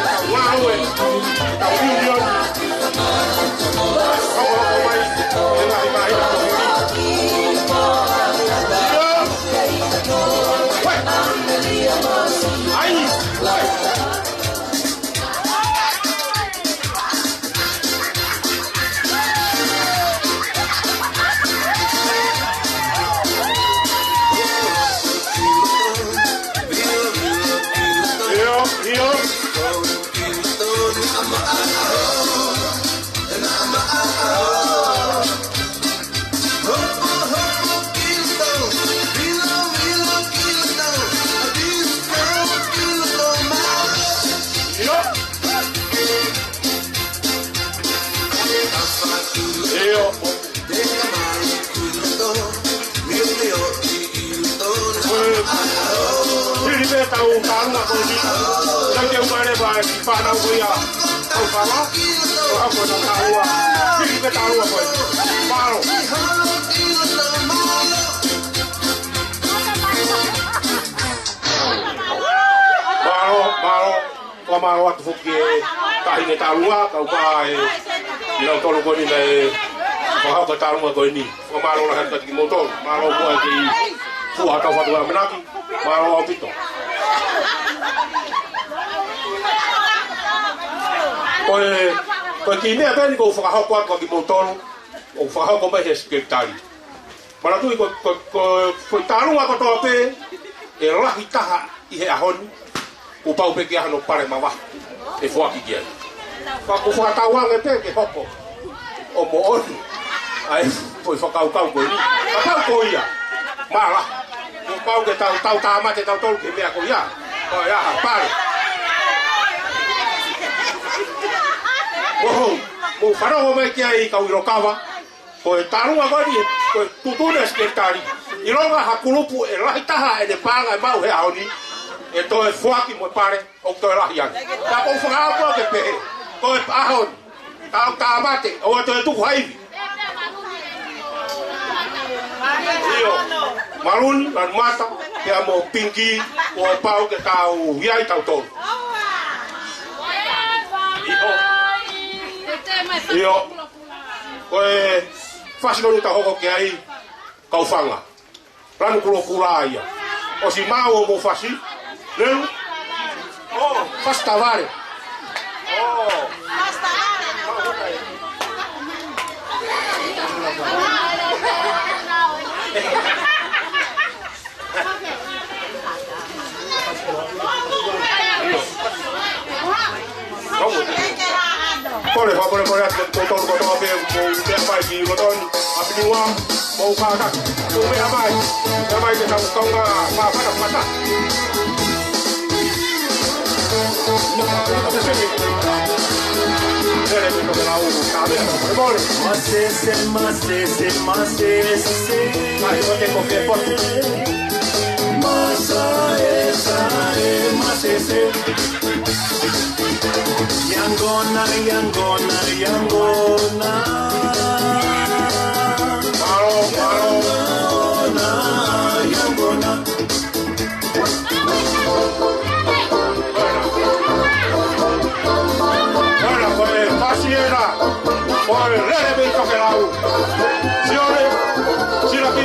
Mālō, mālō, mālō. ʻIo, ʻio. ʻIo. ʻIo. Hili pē ʻetau tālunga ko eni. Tau te umaʻā pē ki he fānau ko ia. Tau fānau. Ko e hako ʻetau tālunga. Hili pē tālunga ko eni. Mālō. Mālō, mālō. Fakamālō atu foki e taʻahine tālunga, kau pā e, ʻi he lau tolu ko eni naʻe fakahoko e tālunga ko eni. Fakamālō lahi atu kiate kimoutolu. Mālō muʻa e kei fua hotau fatu ʻamanaki. Mālō ʻaupito. Ko e, ko e kiʻi meʻa pē eni ʻoku ou fakahoko atu kiate kimoutolu, ʻoku fakahoko mai he sekelitali. Manatuʻi ko, ko, ko, ko e tālunga kotoa pē ʻe lahi taha ʻi he ʻaho ni, kuo pau pē ke ʻi ai hano pale mavahe ʻe foaki ki ai. Ka ʻoku fakatauange pē ke hoko ʻo moʻoni ʻa e foʻi fakakaukau ko eni. Kapau ko ia, mālō. Kuo pau ke tau, tau tāmate tautolu ki he meʻa ko ia. Ko ia, ha pale. Mou, mou fanongo mai ki ai kau ʻilo kava. Ko e tālunga ko eni, ko e tuʻutuʻuni ʻa e sekelitali. ʻIlonga ha kulupu ʻe lahi taha ʻene paʻanga ʻe maʻu he ʻaho ni, ʻe toe foaki mo e pale, ʻoku toe lahi ange. Ka ʻoku ou fakaʻamu ke pehē, ko e ʻaho ni, tau tāmate, ʻoua toe tuku ha ivi. ʻIo, maluni, lanumata, pea mo pinki, kuo pau ke tau ʻi ai tautolu. ʻIo. ʻIo. Ko e fasi ko eni ʻoku tau hoko ki ai, kau fanga. Lanu kulokula ia. ʻOsi maʻu hoʻomou fasi? Lelu? ʻŌ, fasi tavale. ʻŌ. Kole, fakamolemole atu kiate kimoutolu kotoa pē ʻoku mou meʻa mai ki loto ni, ʻa Piniua, mou kātaki, mou meʻa mai, meʻa mai ke tau kaungā māfana fata. Lele mei Tokelau, ka meʻa, fakamolemole. Masese, masese, masese. Ai, ko te ko ke potu. Masaesae, masese. Yangona, yangona, yangona. Mālō, mālō. Yangona, yangona. Ora, ko e fasi ena. Ko e lele mei Tokelau. Sione, sila ki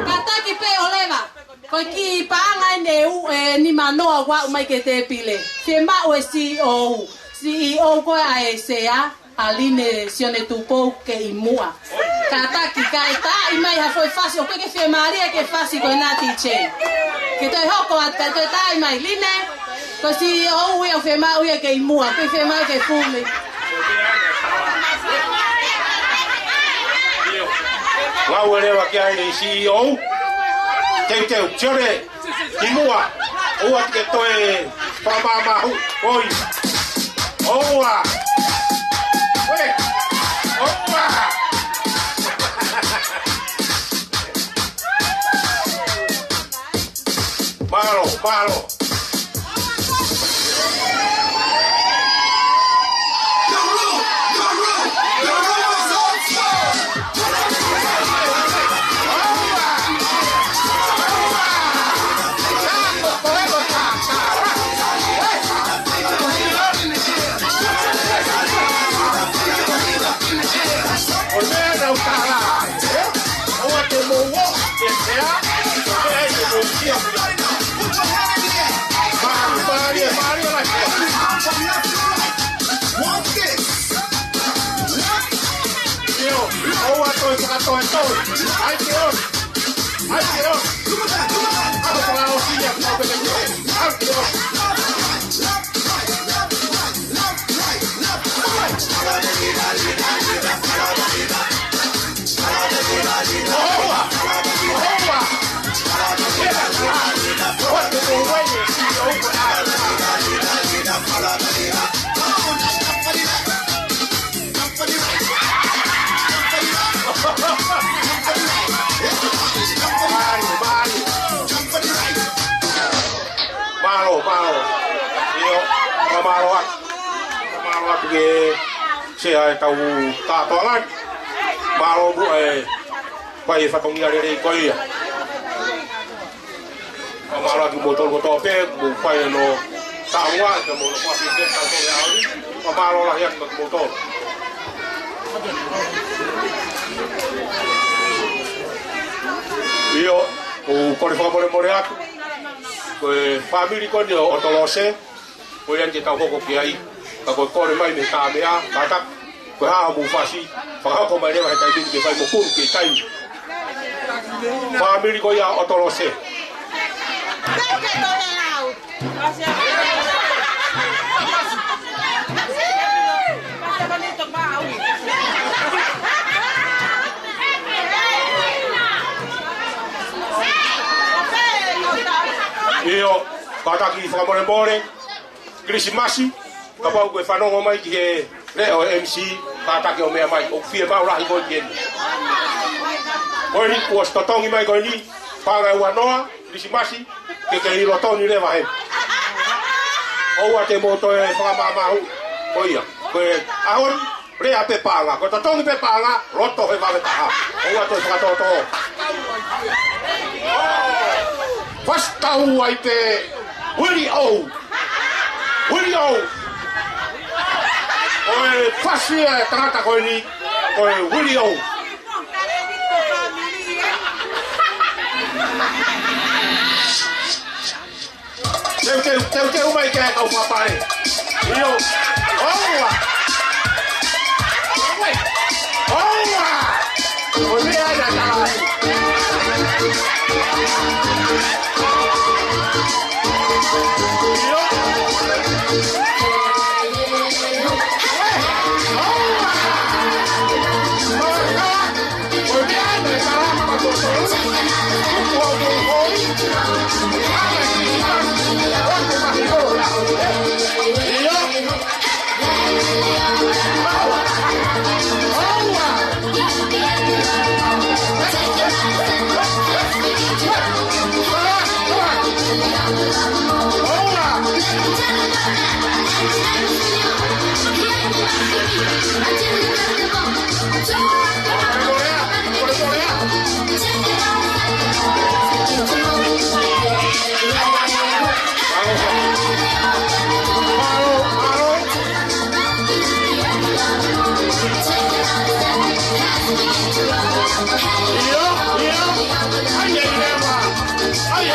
Kātaki pē ʻo leva. Ko e kiʻi paʻanga eni ʻe ʻe nima noa ʻoku aʻu mai ki he tēpile. Fiemaʻu e CEO. CEO ko ē ʻa e sea, ʻa Line Sione Tupou Keimuʻa. Kātaki, kae taaʻi mai ha foʻi fasi, ʻoku ʻikai ke fiemālie ke fasi ko ena, DJ. Ke toe hoko atu, kae toe taaʻi mai, Line. Ko e CEO ia ʻoku fiemaʻu ia Keimuʻa, ʻoku ʻikai fiemaʻu ke fumi. Ngāue leva ki ai e CEO. Teuteu, Sione. Keimuʻa, ʻoua te ke toe fakamāmāhu, ʻoi. ʻOua. ʻOi. ʻOua. Mālō, mālō. Mālō, mālō. ʻIo, mālō atu. Mālō atu ki he sea ʻetau kātoanga ni. Mālō muʻa e fai e fatongia lelei ko ia. Mālō atu kimoutolu kotoa pē, mou fai hono tāua, ke mou nofo ʻapi ke tau tole au. Mālō lahi atu kimoutolu. ʻIo, ʻoku ou kole fakamolemole atu. Ko e fāmili ko eni ʻo ʻOtolose, ko ia ke tau hoko ki ai. Ka ko e kole mai mei he Tāmeʻa, kātaki, ko e hā hoʻomou fasi, fakahoko mai leva he taimi ni ke fai mo kulu ke tai. Fāmili ko ia ʻo ʻOtolose. ʻIo, kātaki fakamolemole, Kilisimasi, kapau ʻoku ke fanongo mai ki he leʻo ʻo e MC, kātaki ʻo meʻa mai, ʻoku fiemaʻu lahi koe ki heni. Ko eni kuo ʻosi totongi mai ko eni, paʻanga ua noa, Kilisimasi, ke ke ʻilo tonu leva he. ʻOua te mou toe fakamaʻamaʻa. Ko ia, ko e ʻaho ni, lea pē paʻanga. Ko e totongi pē paʻanga, loto he vave taha. ʻOua toe fakatōtō. Fasi tau ai pē, Willie O. Willie O. Ko e fasi ʻa e tangata ko eni, ko e Willie O. Teuteu, teuteu mai ke kau papai. ʻIo. ʻOua. ʻOua. ʻO mea ana tala. ʻIo. ʻOua. ʻOua. ʻI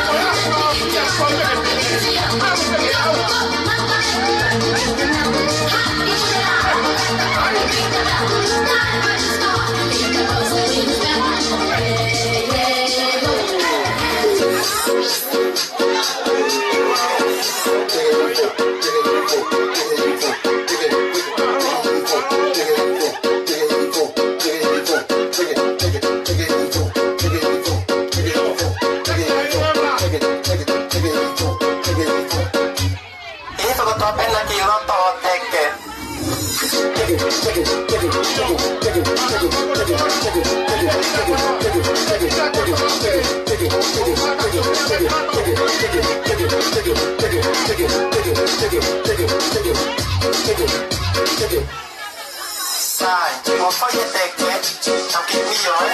he tokotaha pē naʻe ʻi loto ʻo teke. Sai, mo fai e teke, tau ki mio, ē?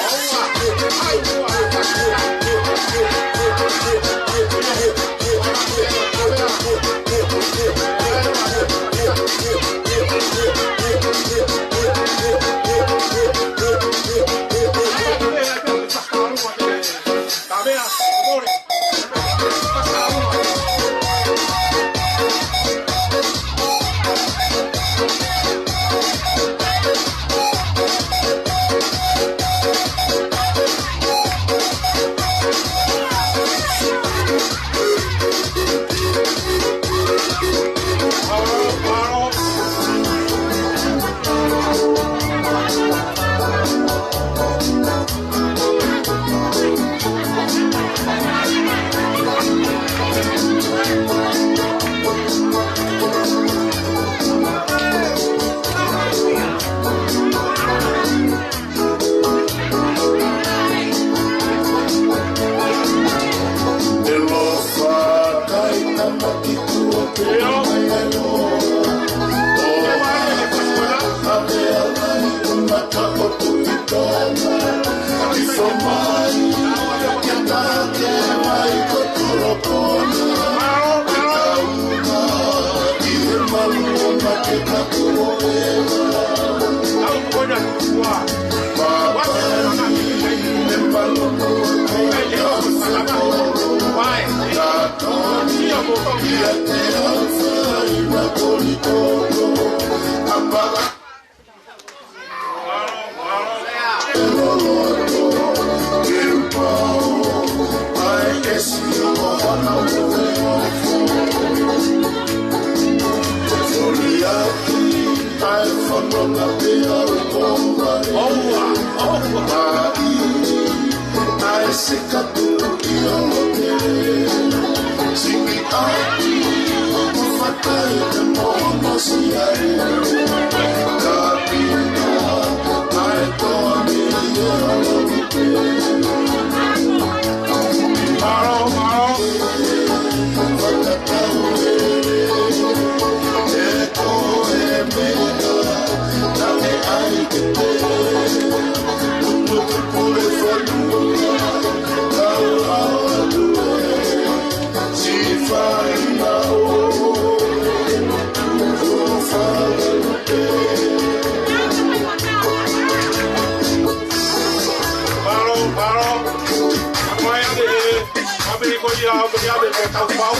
Ko ia, ko ia, me, me tau pau.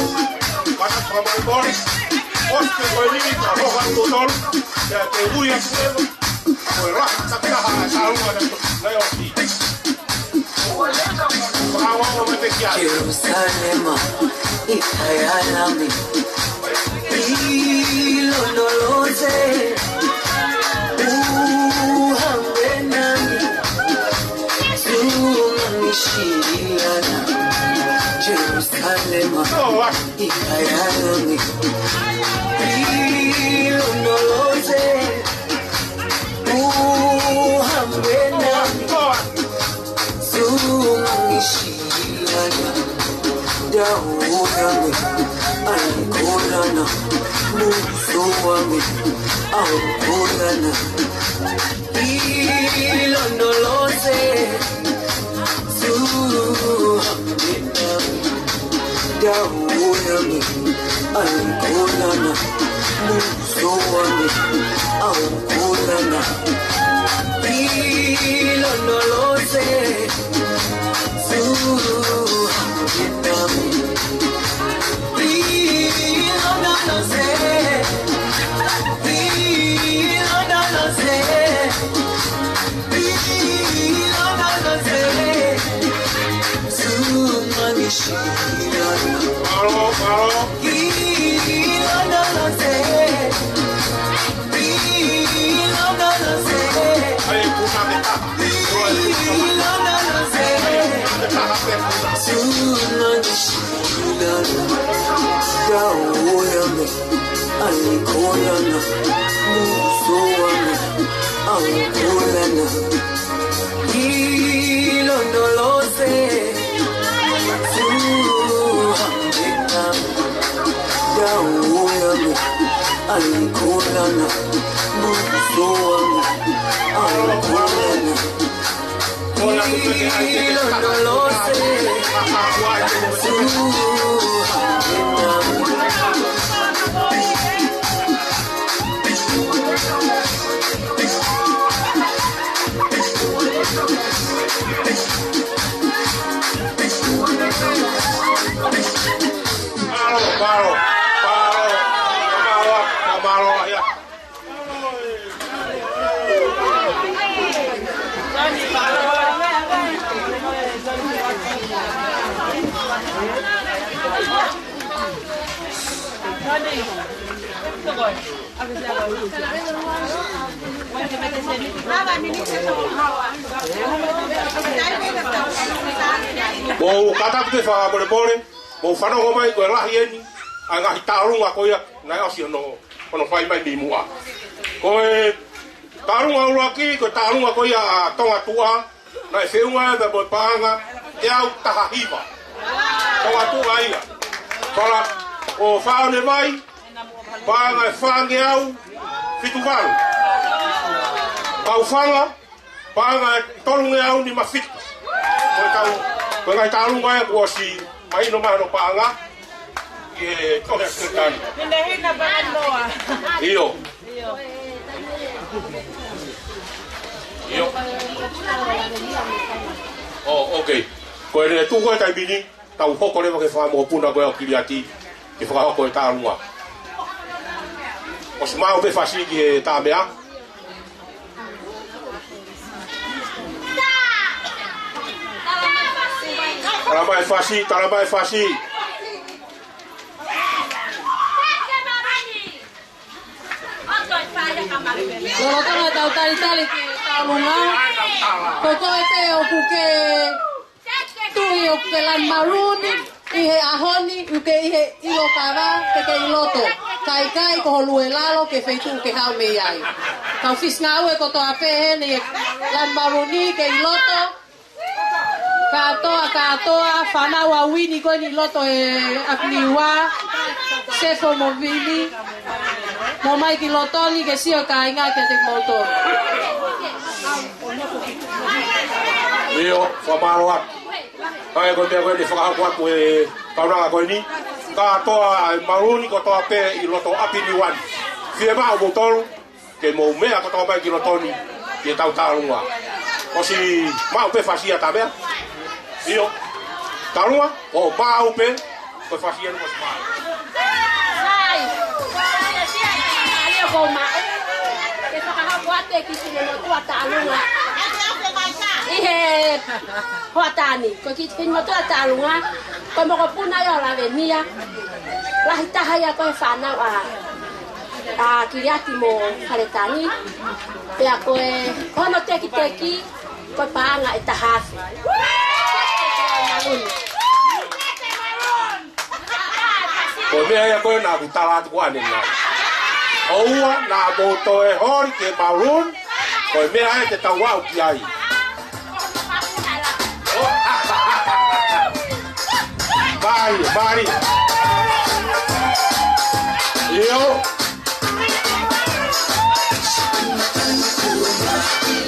Mana tau mau kole. ʻOsi pē ko eni, ka hoha totonu. Ia, te ui atu ʻe. Ko e lahi, ka te aha, sa ua na, na ʻosi. Jerusalema, ʻi ai ʻa e Lami, ʻi lono loze, ʻuha mo e nami, sū mami sīlana. Jerusalema, ʻi ai ʻa e Lami, ʻi lono loze, ʻuha mo e nami, sū mami sīlana. Dauʻi ange ʻa e kolana, musu ange ʻa e kolana. ʻI lono loze, sū ʻuha mo e nami. Dauʻi ange ʻa e kolana, musu ange ʻa e kolana. ʻI lono loze, sū ʻuha mo e nami. ʻI lono loze, ʻi lono loze, ʻi lono loze, sū mami sīlana. Mālō, mālō. ʻI lono loze, ʻi lono loze, ʻai e puna ke taha. ʻI lono loze, ʻai e puna ke taha pē puna. Sū mami sīlana. Dauʻi ange ʻa e kolana, musu ange ʻa e kolana. ʻI lono loze, sū ʻuha mo e nami. Dauʻi ange ʻa e kolana, musu ange ʻa e kolana. ʻI lono loze, sū ʻuha mo e nami. Mālō, mālō, mālō, mālō, mālō, ia. Mou kātaki pē fakamolemole, mou fanongo mai, ko e lahi eni ʻa e ngaahi tālunga ko ia naʻe ʻosi hono, hono fai mai mei muʻa. Ko e tālunga ʻuluaki, ko e tālunga ko ia ʻa Tongatuʻa, naʻe feʻunga ia mo e paʻanga teau taha hiva. Tongatuʻa ia. Fala ʻo Faonevai, paʻanga ʻe fāngeau fitu valu. Kaufanga, paʻanga ʻe tolungeau nima fitu. Ko e tau, ko e ngaahi tālunga ia kuo ʻosi mahino mai hono paʻanga ʻi he tohi ʻa Sekelitali. Hinehina paʻanga noa. ʻIo. ʻIo. ʻO, okay. Ko ʻene tuku e taimi ni, tau hoko leva ki he fanga mokopuna ko ē ʻo Kiliati, ke fakahoko e tālunga. ʻOsi maʻu pē fasi ki he Tāmea. Tala mai fasi, tala mai fasi. Lolotonga ʻetau talitali ki he tālunga, ko koe pē ʻoku ke tuʻi ʻoku ke lani maluni ʻi he ʻaho ni, ʻoku ke ʻi he ʻilo kava, pe ke ʻi loto. Ka ʻikai ko ho lue lalo ki he feituʻu ʻoku ke haʻu mei ai. Kau fisi ngāue kotoa pē heni ʻe lani maluni ke ʻi loto. Kātoa, kātoa, fānau ʻa Uini ko eni ʻi loto he ʻapi ni ua, Sefo mo Vili, mou ō mai ki loto ni ke sio e kāinga kiate kimoutolu. ʻIo, fakamālō atu. Kae ko e meʻa ko eni ʻe fakahoko atu he kaunanga ko eni. Kātoa e maluni kotoa pē ʻi loto ʻapi ni ua ni. Fiemaʻu moutolu ke mou meʻa kotoa mai ki loto ni, ki heʻetau tālunga. ʻOsi maʻu pē fasi ʻa Tāmea? ʻIo. Talunga, ʻo maʻu pē, ko e fasianu ko e maʻu. Sai, ko e fasianu ko e maʻu. Ke fakahoko atu e kiʻi motuʻa Talunga. ʻI he hoʻatā ni, ko e kiʻi motuʻa Talunga, ko e mokopuna ia ʻo Lavenia. Lahi taha ia ko e fānau ʻa, ʻa Kiliati mo Faletani. Pea ko e, ko hono tekiteki, ko e paʻanga ʻe taha afe. Ko e meʻa ia ko ē naʻa ku tala atu ko ē ʻanenai. ʻOua naʻa mou toe holi ki he maroon, ko e meʻa ia te tau aʻu ki ai. Mālie, mālie. ʻIo.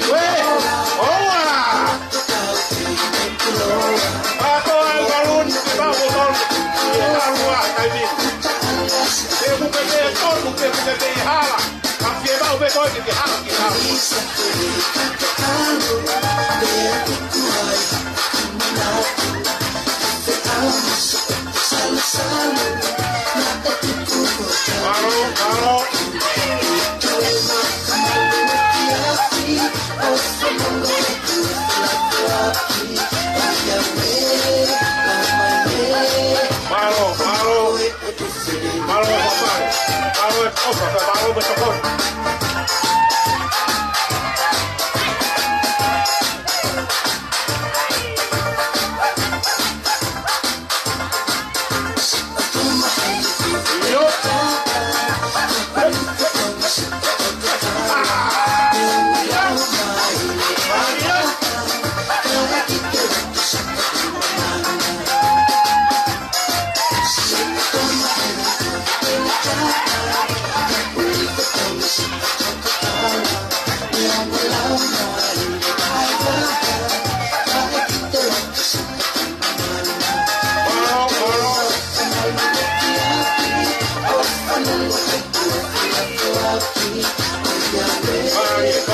Uē, ʻoua. Ako ai maroon, ke pau ko tolu. Ke talu a, taimi. Ke muke ke tolu, ke muke ke hala. Ka ke pau ke tolu, ke hala, ke hala. Mālō, mālō. Mālō, mālō. Mālō, mālō. Mālō, mālō, mālō,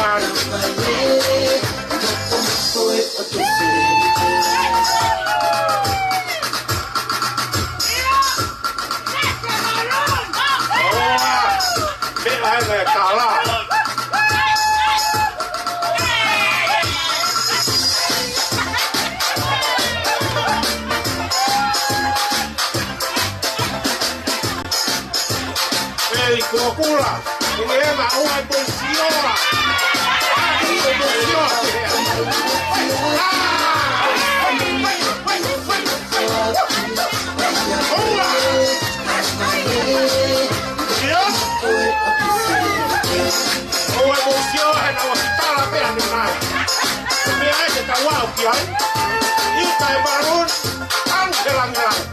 mālō. Ei, kua kula. Ua e moʻua e moʻua. Ua e moʻua. ʻOua. ʻIo. ʻOua e moʻua, ʻe na ua ki tala pea ni mai. Meʻa ʻe te tau aʻu ki ai. ʻIta e maroon, ʻalu ke langilangi.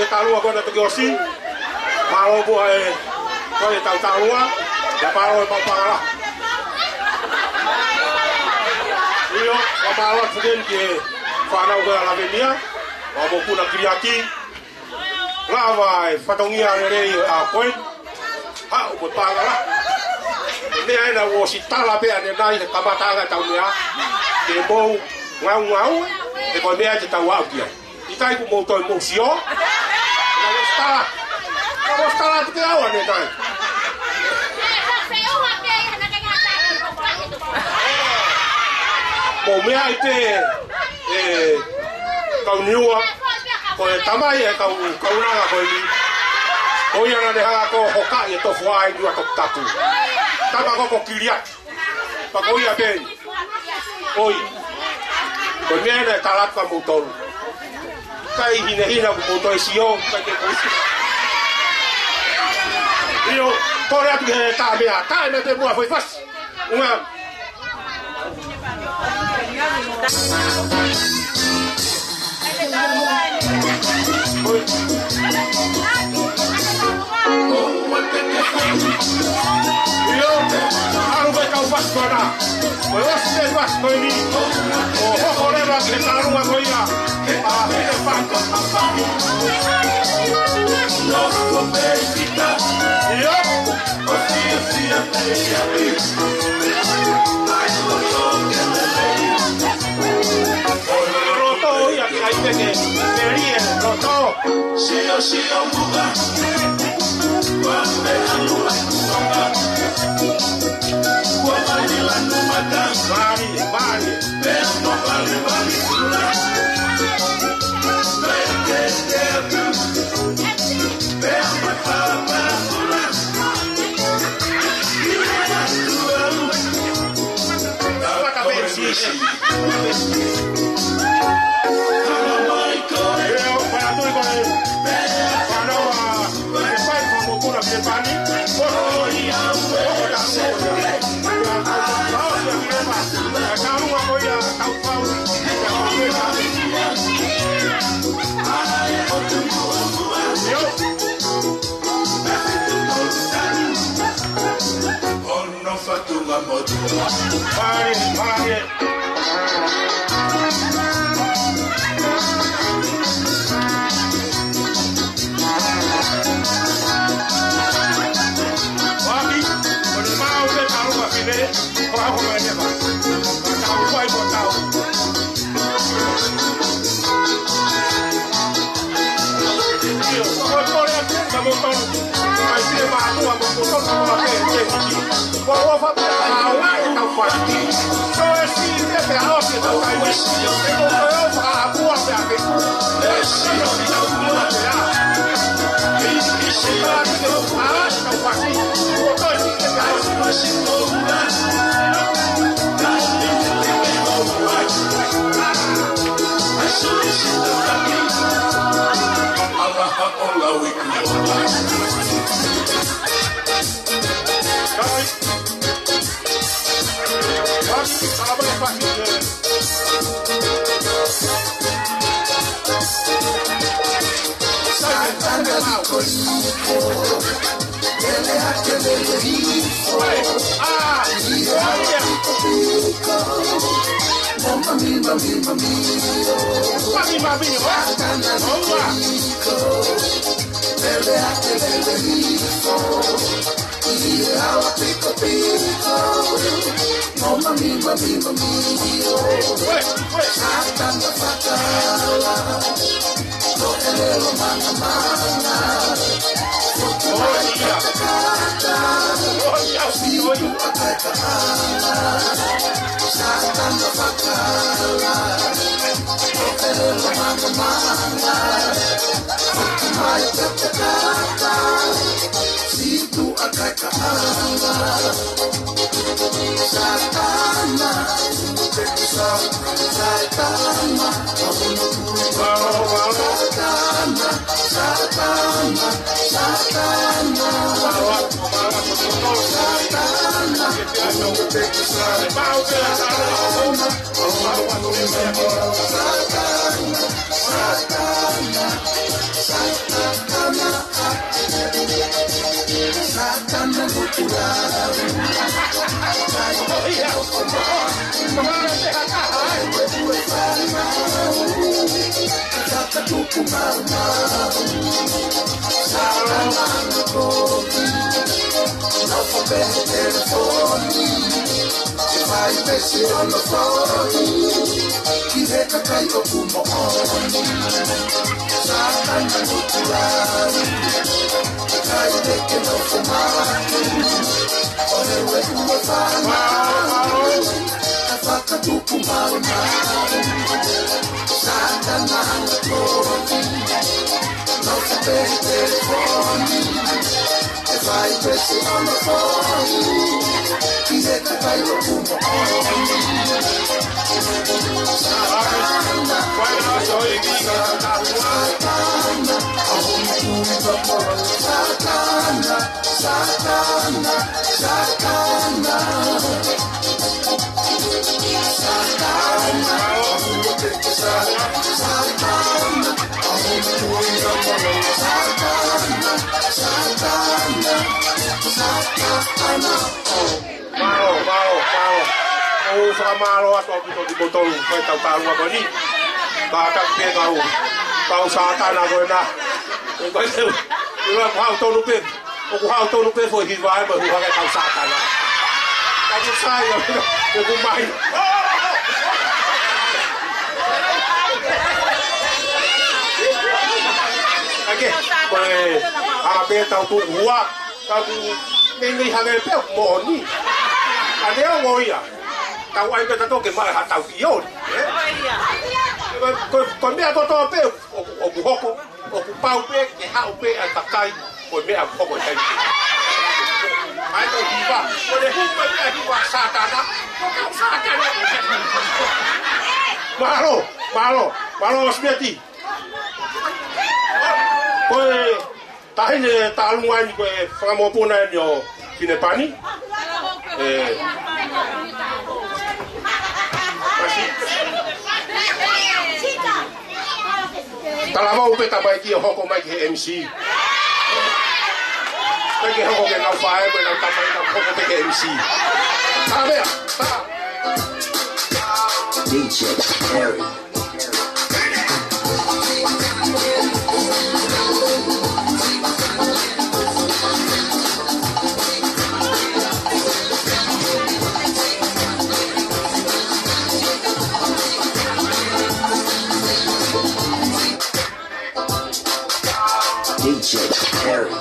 Talua ko ena toki ʻosi. Mālō muʻa e, ko e tau talua. ʻIo, mālō e mau pangala. ʻIo, mālō atu foki ki he fānau ko ē ʻa Lavenia. Mo e mokopuna Kiliati. Lava e fatongia lelei ʻa Koeni. Haʻu ko e pangala. Meʻa ena ʻosi tala pē ʻanenai he kamataʻanga ʻetau meʻa. Ke mou ngaungaue, he ko e meʻa te tau aʻu ki ai. ʻIkai kuo mou toe mou sio. Naʻa ʻosi tala. Naʻa ʻosi tala atu ke ʻalu ʻanenai. Mou meaʻi pē, ē, kau Niua, ko e tamai e kau, kaunanga ko eni. Ko ia naʻa ne hanga ʻo hokaʻi e tofuaʻa ʻi Niua Toputapu. Tama ko ē ko Kiliati. Pea ko ia pē eni. ʻOi. Ko e meʻa ena ʻe tala atu kia moutolu. ʻIkai hinehina kuo mou toe sio, ʻikai ke mou sio. ʻIo, kole atu ki he taʻe meʻa, taʻe meʻa pē muʻa foʻi fasi. Unga. ʻIo, ʻalu mai kau fasi ko ena. Ko e ʻosi e fasi ko eni. ʻO hoko leva ki he talunga ko ia. ʻA, he fasi. ʻIo. Loto ia ki ai peke. Melie, loto. Sio, sio, muka. Wa me alu, alu, muka. Wa mali, lanu, mata. Mali, mali. Pea mo mali, mali, kula. Pea ke, ke, ke. Pea mo, pea, pea, kula. Hono fatunga motu. Pare, pare. Wapi, ko e mau ke tau ma fine, ko e hako mai ne ma. Tau fai ko tau. ʻIo, ko e kole atu ka mo tonu. Mai pie mātua mo tonu ka mo ake te hiki. Ko e ʻofa pē ka ʻaonga e tau fasi. So e si te pē ʻao ke tau kai wesi. E ko e ʻofa ka ʻapua pē ake ku. E si o ki tau mua pē a. Isi ki si ka ake ke ʻofa ʻa e tau fasi. Ko e si te pē ʻao ke fasi. Nofo pē he telefoni, ʻe fai pē siʻono foʻi ki he kakai ʻoku moʻoni. Sātana ngutu lahi, ʻikai te ke nofo mai. ʻO leu e ua fānau, ʻe fakatupu maumau. Sātana anga kovi, nofo pē he telefoni, ʻe fai pē siʻono foʻi ki he kakai ʻoku moʻoni. Sātana, Sātana, Sātana, Sātana. Mālō, mālō, mālō. ʻOku ou fakamālō atu ʻaupito kimoutolu, ko e tau tālunga ko eni. Kātaki pē kau, kau Sātana ko ena. Ko e teu, ʻilo ʻoku haʻu tonu pē. ʻOku haʻu tonu pē foʻi hiva ʻe mahu hake kau Sātana. Ka ku sai, ʻoku mai. Ake, ko e, ʻa pē tau tuʻu hua, tau meimei hangē pē ʻoku moʻoni. Ka neongo ia, tau ʻai pē tautolu ke maʻu ha tau kioli, ē? Ko, ko, ko e meʻa kotoa pē ʻoku, ʻoku hoko, ʻoku pau pē ke haʻu pē ʻa e kakai, ko e meʻa ʻoku hoko ʻi he taimi. ʻAi ko e hiva, ko e hū ko e meʻa hiva Sātana, ko e kau Sātana. Mālō, mālō, mālō ʻo Simeti. Ko e taʻahine tālunga eni ko e fanga mokopuna eni ʻo Finepani. ʻE. Masi. Talavou pē tamaiki ʻo hoko mai ki he M C. Pea ke hoko ke nau faʻē mo e nau tamaiki ʻo hoko pē ki he M C. Tāmea, tā. D J Harry. D J Harry.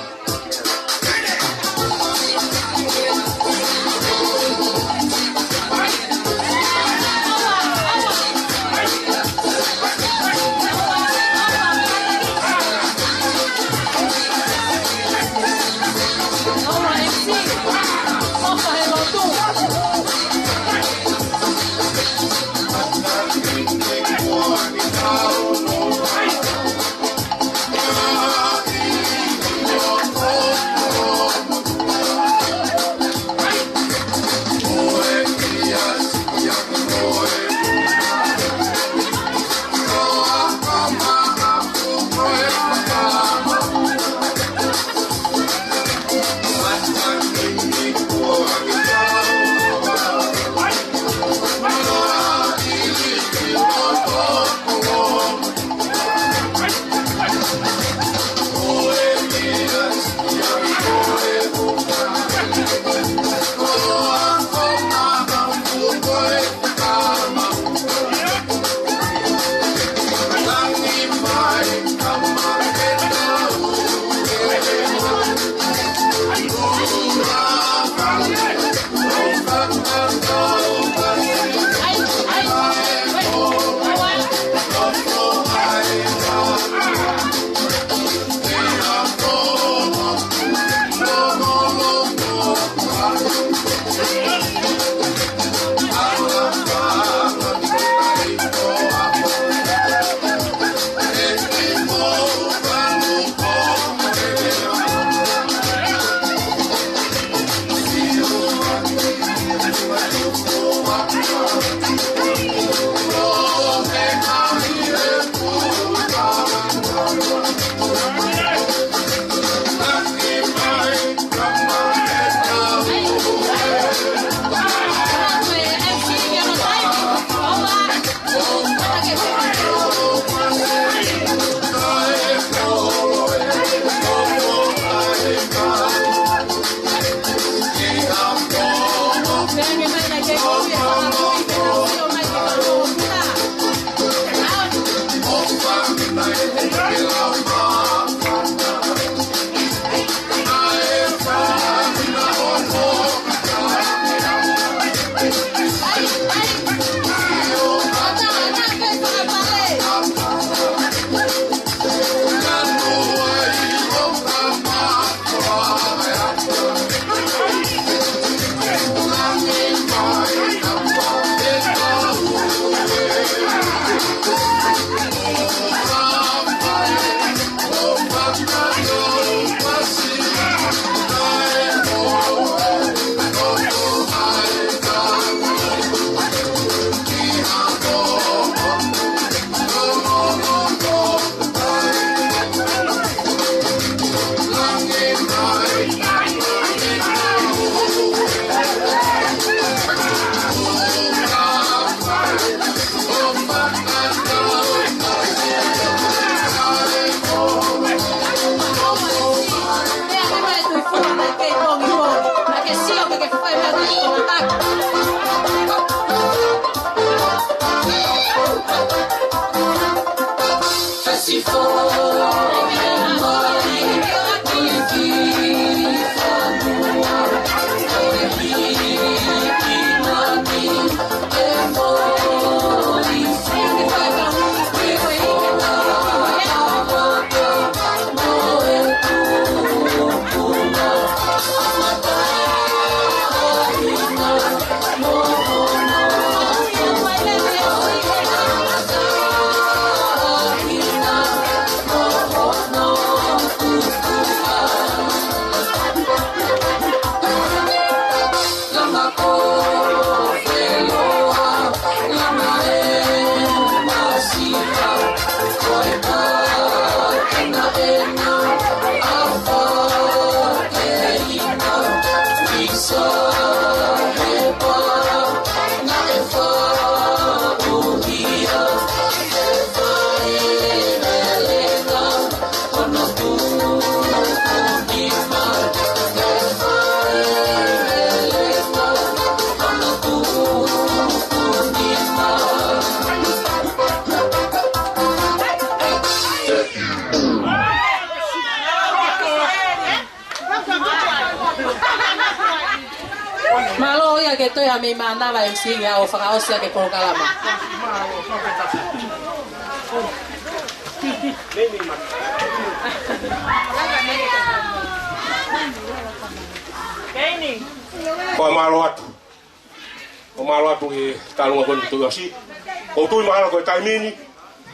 Mālō ia ke toe ʻa mei mānava M C ʻo fakaʻosi ʻa e polokalama. Fakamālō atu. Fakamālō atu ki he tālunga ko eni ʻoku tau ʻosi. ʻOku ou tui mahalo ko e taimi ni,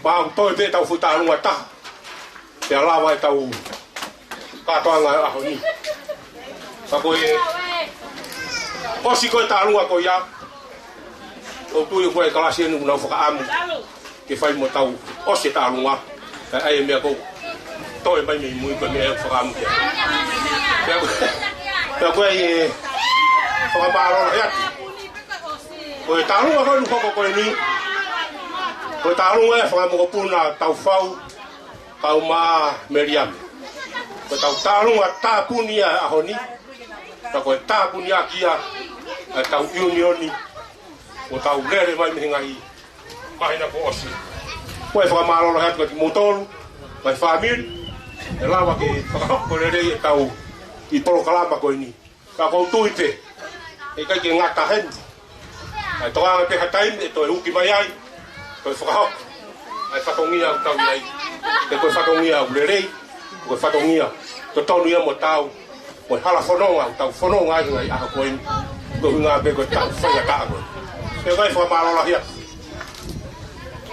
pea ʻoku toe pē ʻetau foʻi tālunga ʻe taha. Pea lava ʻetau kātoanga ʻo e ʻaho ni. Ka ko e ʻosi ko ē tālunga ko ia, ʻoku ou tui ko e kalasi eni ʻoku nau fakaʻamu ke fai mo tau ʻosi e tālunga. Ka ʻai e meʻa ʻoku toe mai mei mui ko e meʻa ʻoku fakaʻamu ke. Pea ko, pea ko e fakamālō lahi atu. Ko e tālunga ko eni ʻoku hoko ko eni, ko e tālunga ʻa e fanga mokopuna Taufau, Kauma, Meliame. Ko ʻetau tālunga tāpuni ʻa e ʻaho ni, ka ko e tāpuni ʻaki ia ʻa ʻetau ʻiunioni, ʻo tau lele mai mei he ngaahi māhina kuo ʻosi. Ko e fakamālō lahi atu kiate kimoutolu, ngaahi fāmili, ʻe lava ke fakahoko lelei ʻetau kiʻi polokalama ko eni. Ka ʻoku ou tui pē, ʻe ʻikai ke ngata heni. ʻE tokanga pē ha taimi ʻe toe uki mai ai, toe fakahoko ʻa e fatongia ʻoku tau ʻi ai. He ko e fatongia ʻoku lelei, ko e fatongia totonu ia mo tau, mo e hala fononga ʻoku tau fononga ai he ngaahi ʻaho ko eni. Ko e ʻuhinga pē ko e taʻu faingataʻa ko eni. Pea ko e fakamālō lahi atu.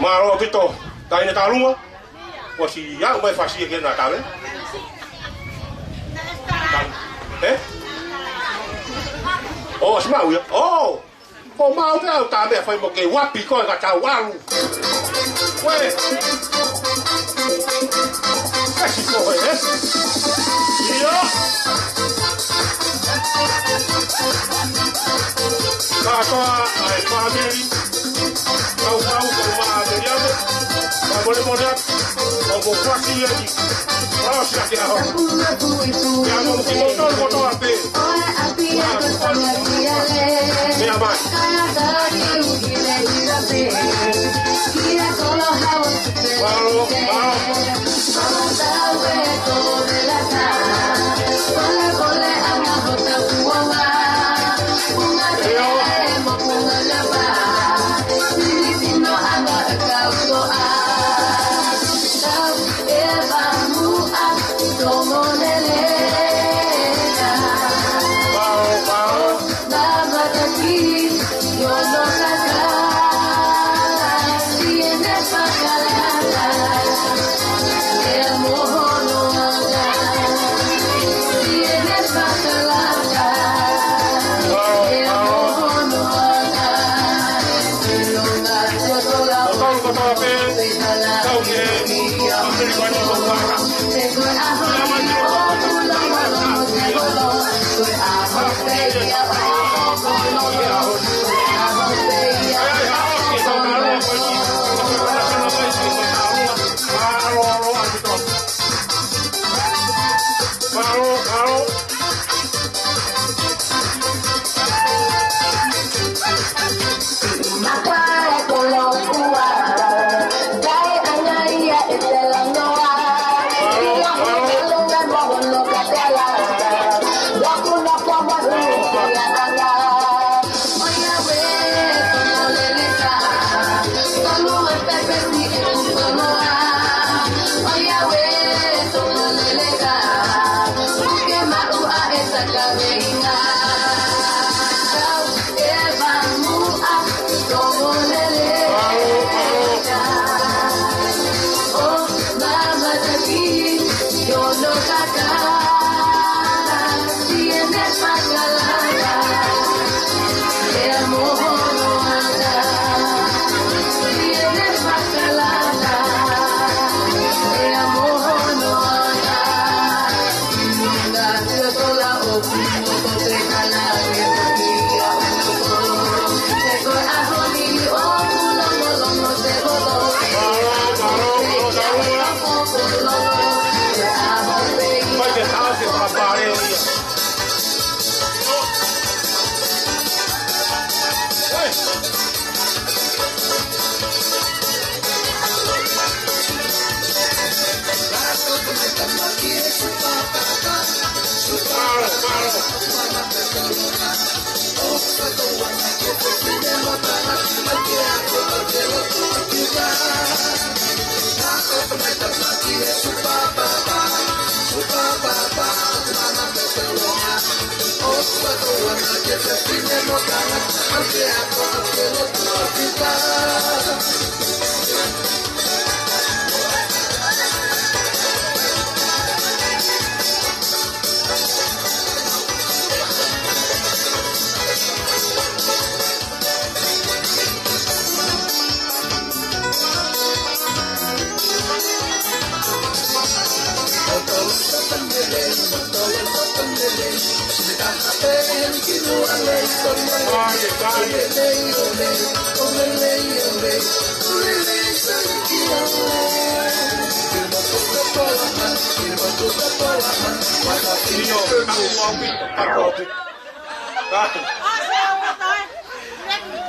Mālō ʻaupito, taʻahine tālunga. Kuo ʻosi aʻu mai fasi e ke na tale. ʻE? ʻO, ʻosi maʻu ia. ʻO! Ko maʻu pē au tā meʻa fai mo ke uapi ko e ka tau ʻalu. Uē. Kasi ko e, ē? Ia. Kātoa ʻa e fāmili. Kau kau kau mā te ia me. Ka mole mole atu. ʻOku ou fasi ia ni. Fasi ake aho. Ia mo kimoutolu kotoa pē. Meʻa mai. Mālō, mālō.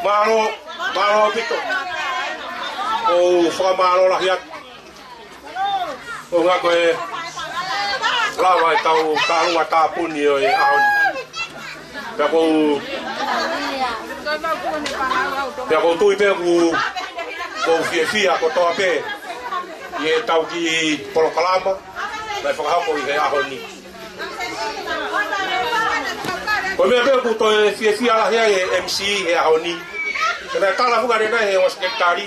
Mālō, mālō ʻaupito. ʻOku ou fakamālō lahi atu. ʻOku ou ngā ko e lava ʻetau kāinga tāpuni ʻo e ʻaho ni. Pea ʻoku ou, pea ʻoku ou tui pē ʻoku, ʻoku ou fiefia kotoa pē ʻi heʻetau kiʻi polokalama naʻe fakahoko ʻi he ʻaho ni. Ko e meʻa pē ʻoku toe fiefia lahi ai e M C he ʻaho ni. He naʻe tala fungani nai he ongo sekelitali,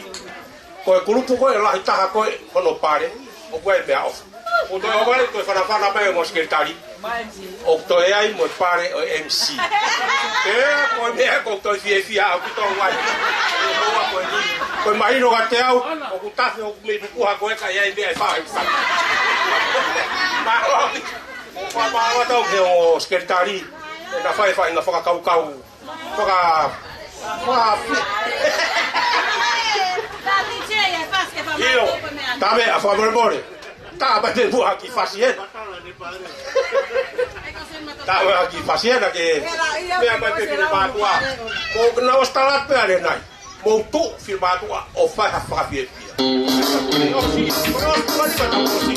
ko e kulupu ko ē lahi taha ko ē hono pale, ʻoku ʻi ai e meʻaʻofa. ʻOku toe ʻomai ko e fanafana mai e ongo sekelitali, ʻoku toe ʻi ai mo e pale ʻo e M C. Pea ko e meʻa ʻoku ou toe fiefia ʻaupito ai. Ko e mahino kiate au, ʻoku tafe ʻoku mei pupuha ko ē ka ʻi ai e meʻa ʻe fai. Mālō. Fakamālō atu ki he ongo sekelitali, ʻena fai e faʻahinga fakakaukau. Faka-, faka-, ʻio, tā meʻa fakamolemole. Tā mai pē muʻa ha kiʻi fasi ena. Tā mai ha kiʻi fasi ena ke meʻa mai pē ki he mātuʻa. Mou nau ʻosi tala pē ʻanenai. Mou tuʻu fili mātuʻa ʻo fai ha fakafiefia. ʻOsi, ʻosi, ʻosi, ʻosi.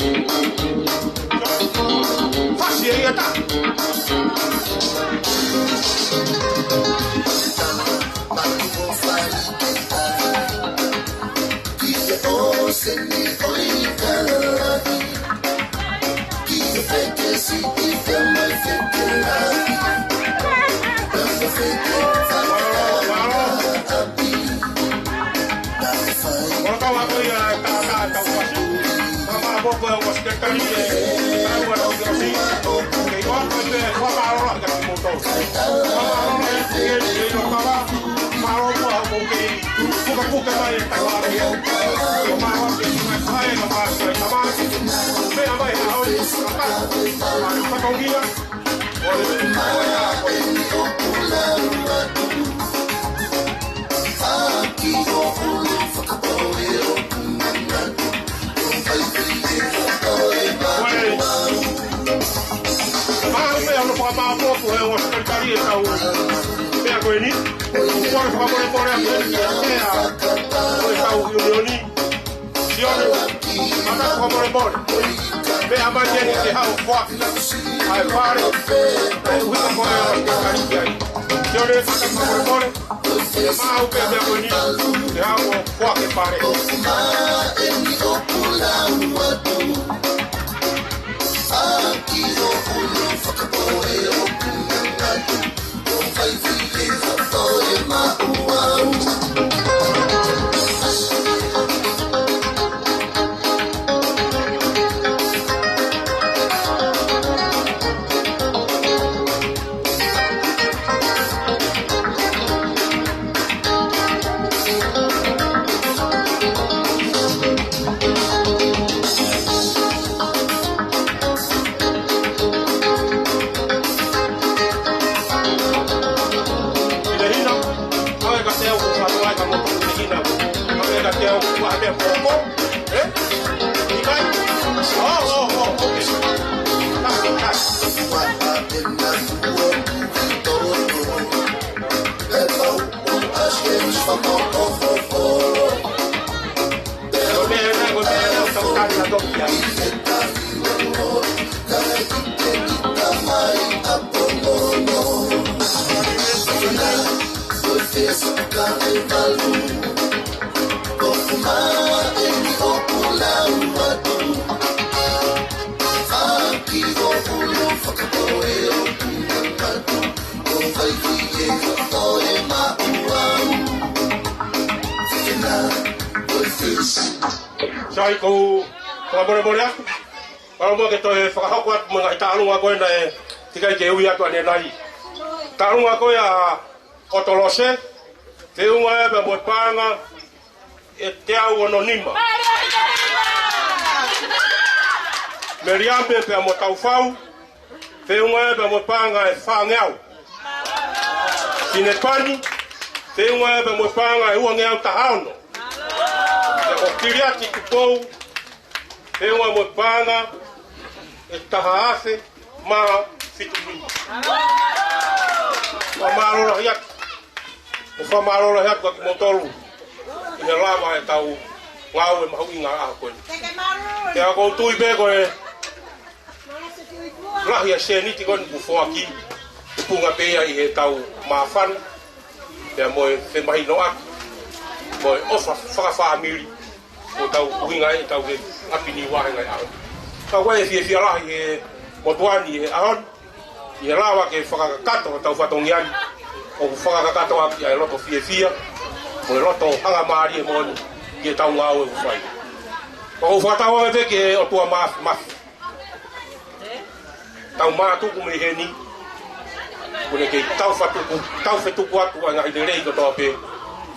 Fasi e ia ta. Mālō pē hono fakamālō atu he ongo sekelitali ʻetau meʻa ko eni. ʻOku ou fakamolemole atu heni ki he meʻa ko ʻetau ʻiunioni. Sione, mata fakamolemole. Meʻa mai eni ke haʻu ʻo foaki ʻa e pale, ʻa e ʻuhinga ko ē ʻo e sekelitali ki ai. Sione, mata fakamolemole. Ke maʻu pē meʻa ko eni, ke haʻu ʻo foaki e pale. Sai, ʻoku ou fakamolemole atu. Mālō muʻa ke toe fakahoko atu mo e ngaahi tālunga ko ē naʻe teʻeki ai ke ui atu ʻanenai. Tālunga ko ē ʻa ʻOtolose, feʻunga ia pea mo e paʻanga ʻe teau ono nima. Meliame pea mo Taufau, feʻunga ia pea mo e paʻanga ʻe fāngeau. Sinepani, feʻunga ia pea mo e paʻanga ʻe uangeau taha ono. Pea ko Kiliati Tupou, feʻunga mo e paʻanga ʻe taha afe mā fitu nima. Fakamālō lahi atu. ʻOku ou fakamālō lahi atu kiate kimoutolu ʻi he lava ʻetau ngāue mahuʻinga ʻaho ko eni. Pea ʻoku ou tui pē ko e lahi ʻa e sēniti ko eni kuo foaki, tupunga pē ia ʻi heʻetau māfana pea mo e femahinoʻaki mo e ʻofa fakafāmili. Ko ʻetau ʻuhinga ʻetau ʻapi Niua he ngaahi ʻaho ni. Ka ʻoku ʻi ai e fiefia lahi he motuʻa ni he ʻaho ni, ʻi he lava ke fakakakato hotau fatongia ni, ʻo fakakakato ʻaki ʻa e loto fiefia mo e loto hangamālie moʻoni ki heʻetau ngāue ʻoku fai. ʻOku ou fakatauange pē ki he ʻOtua Māfimafi, tau mātuku mei heni, ʻoku ne kei taufetuku, taufetuku atu ʻa e ngaahi lelei kotoa pē,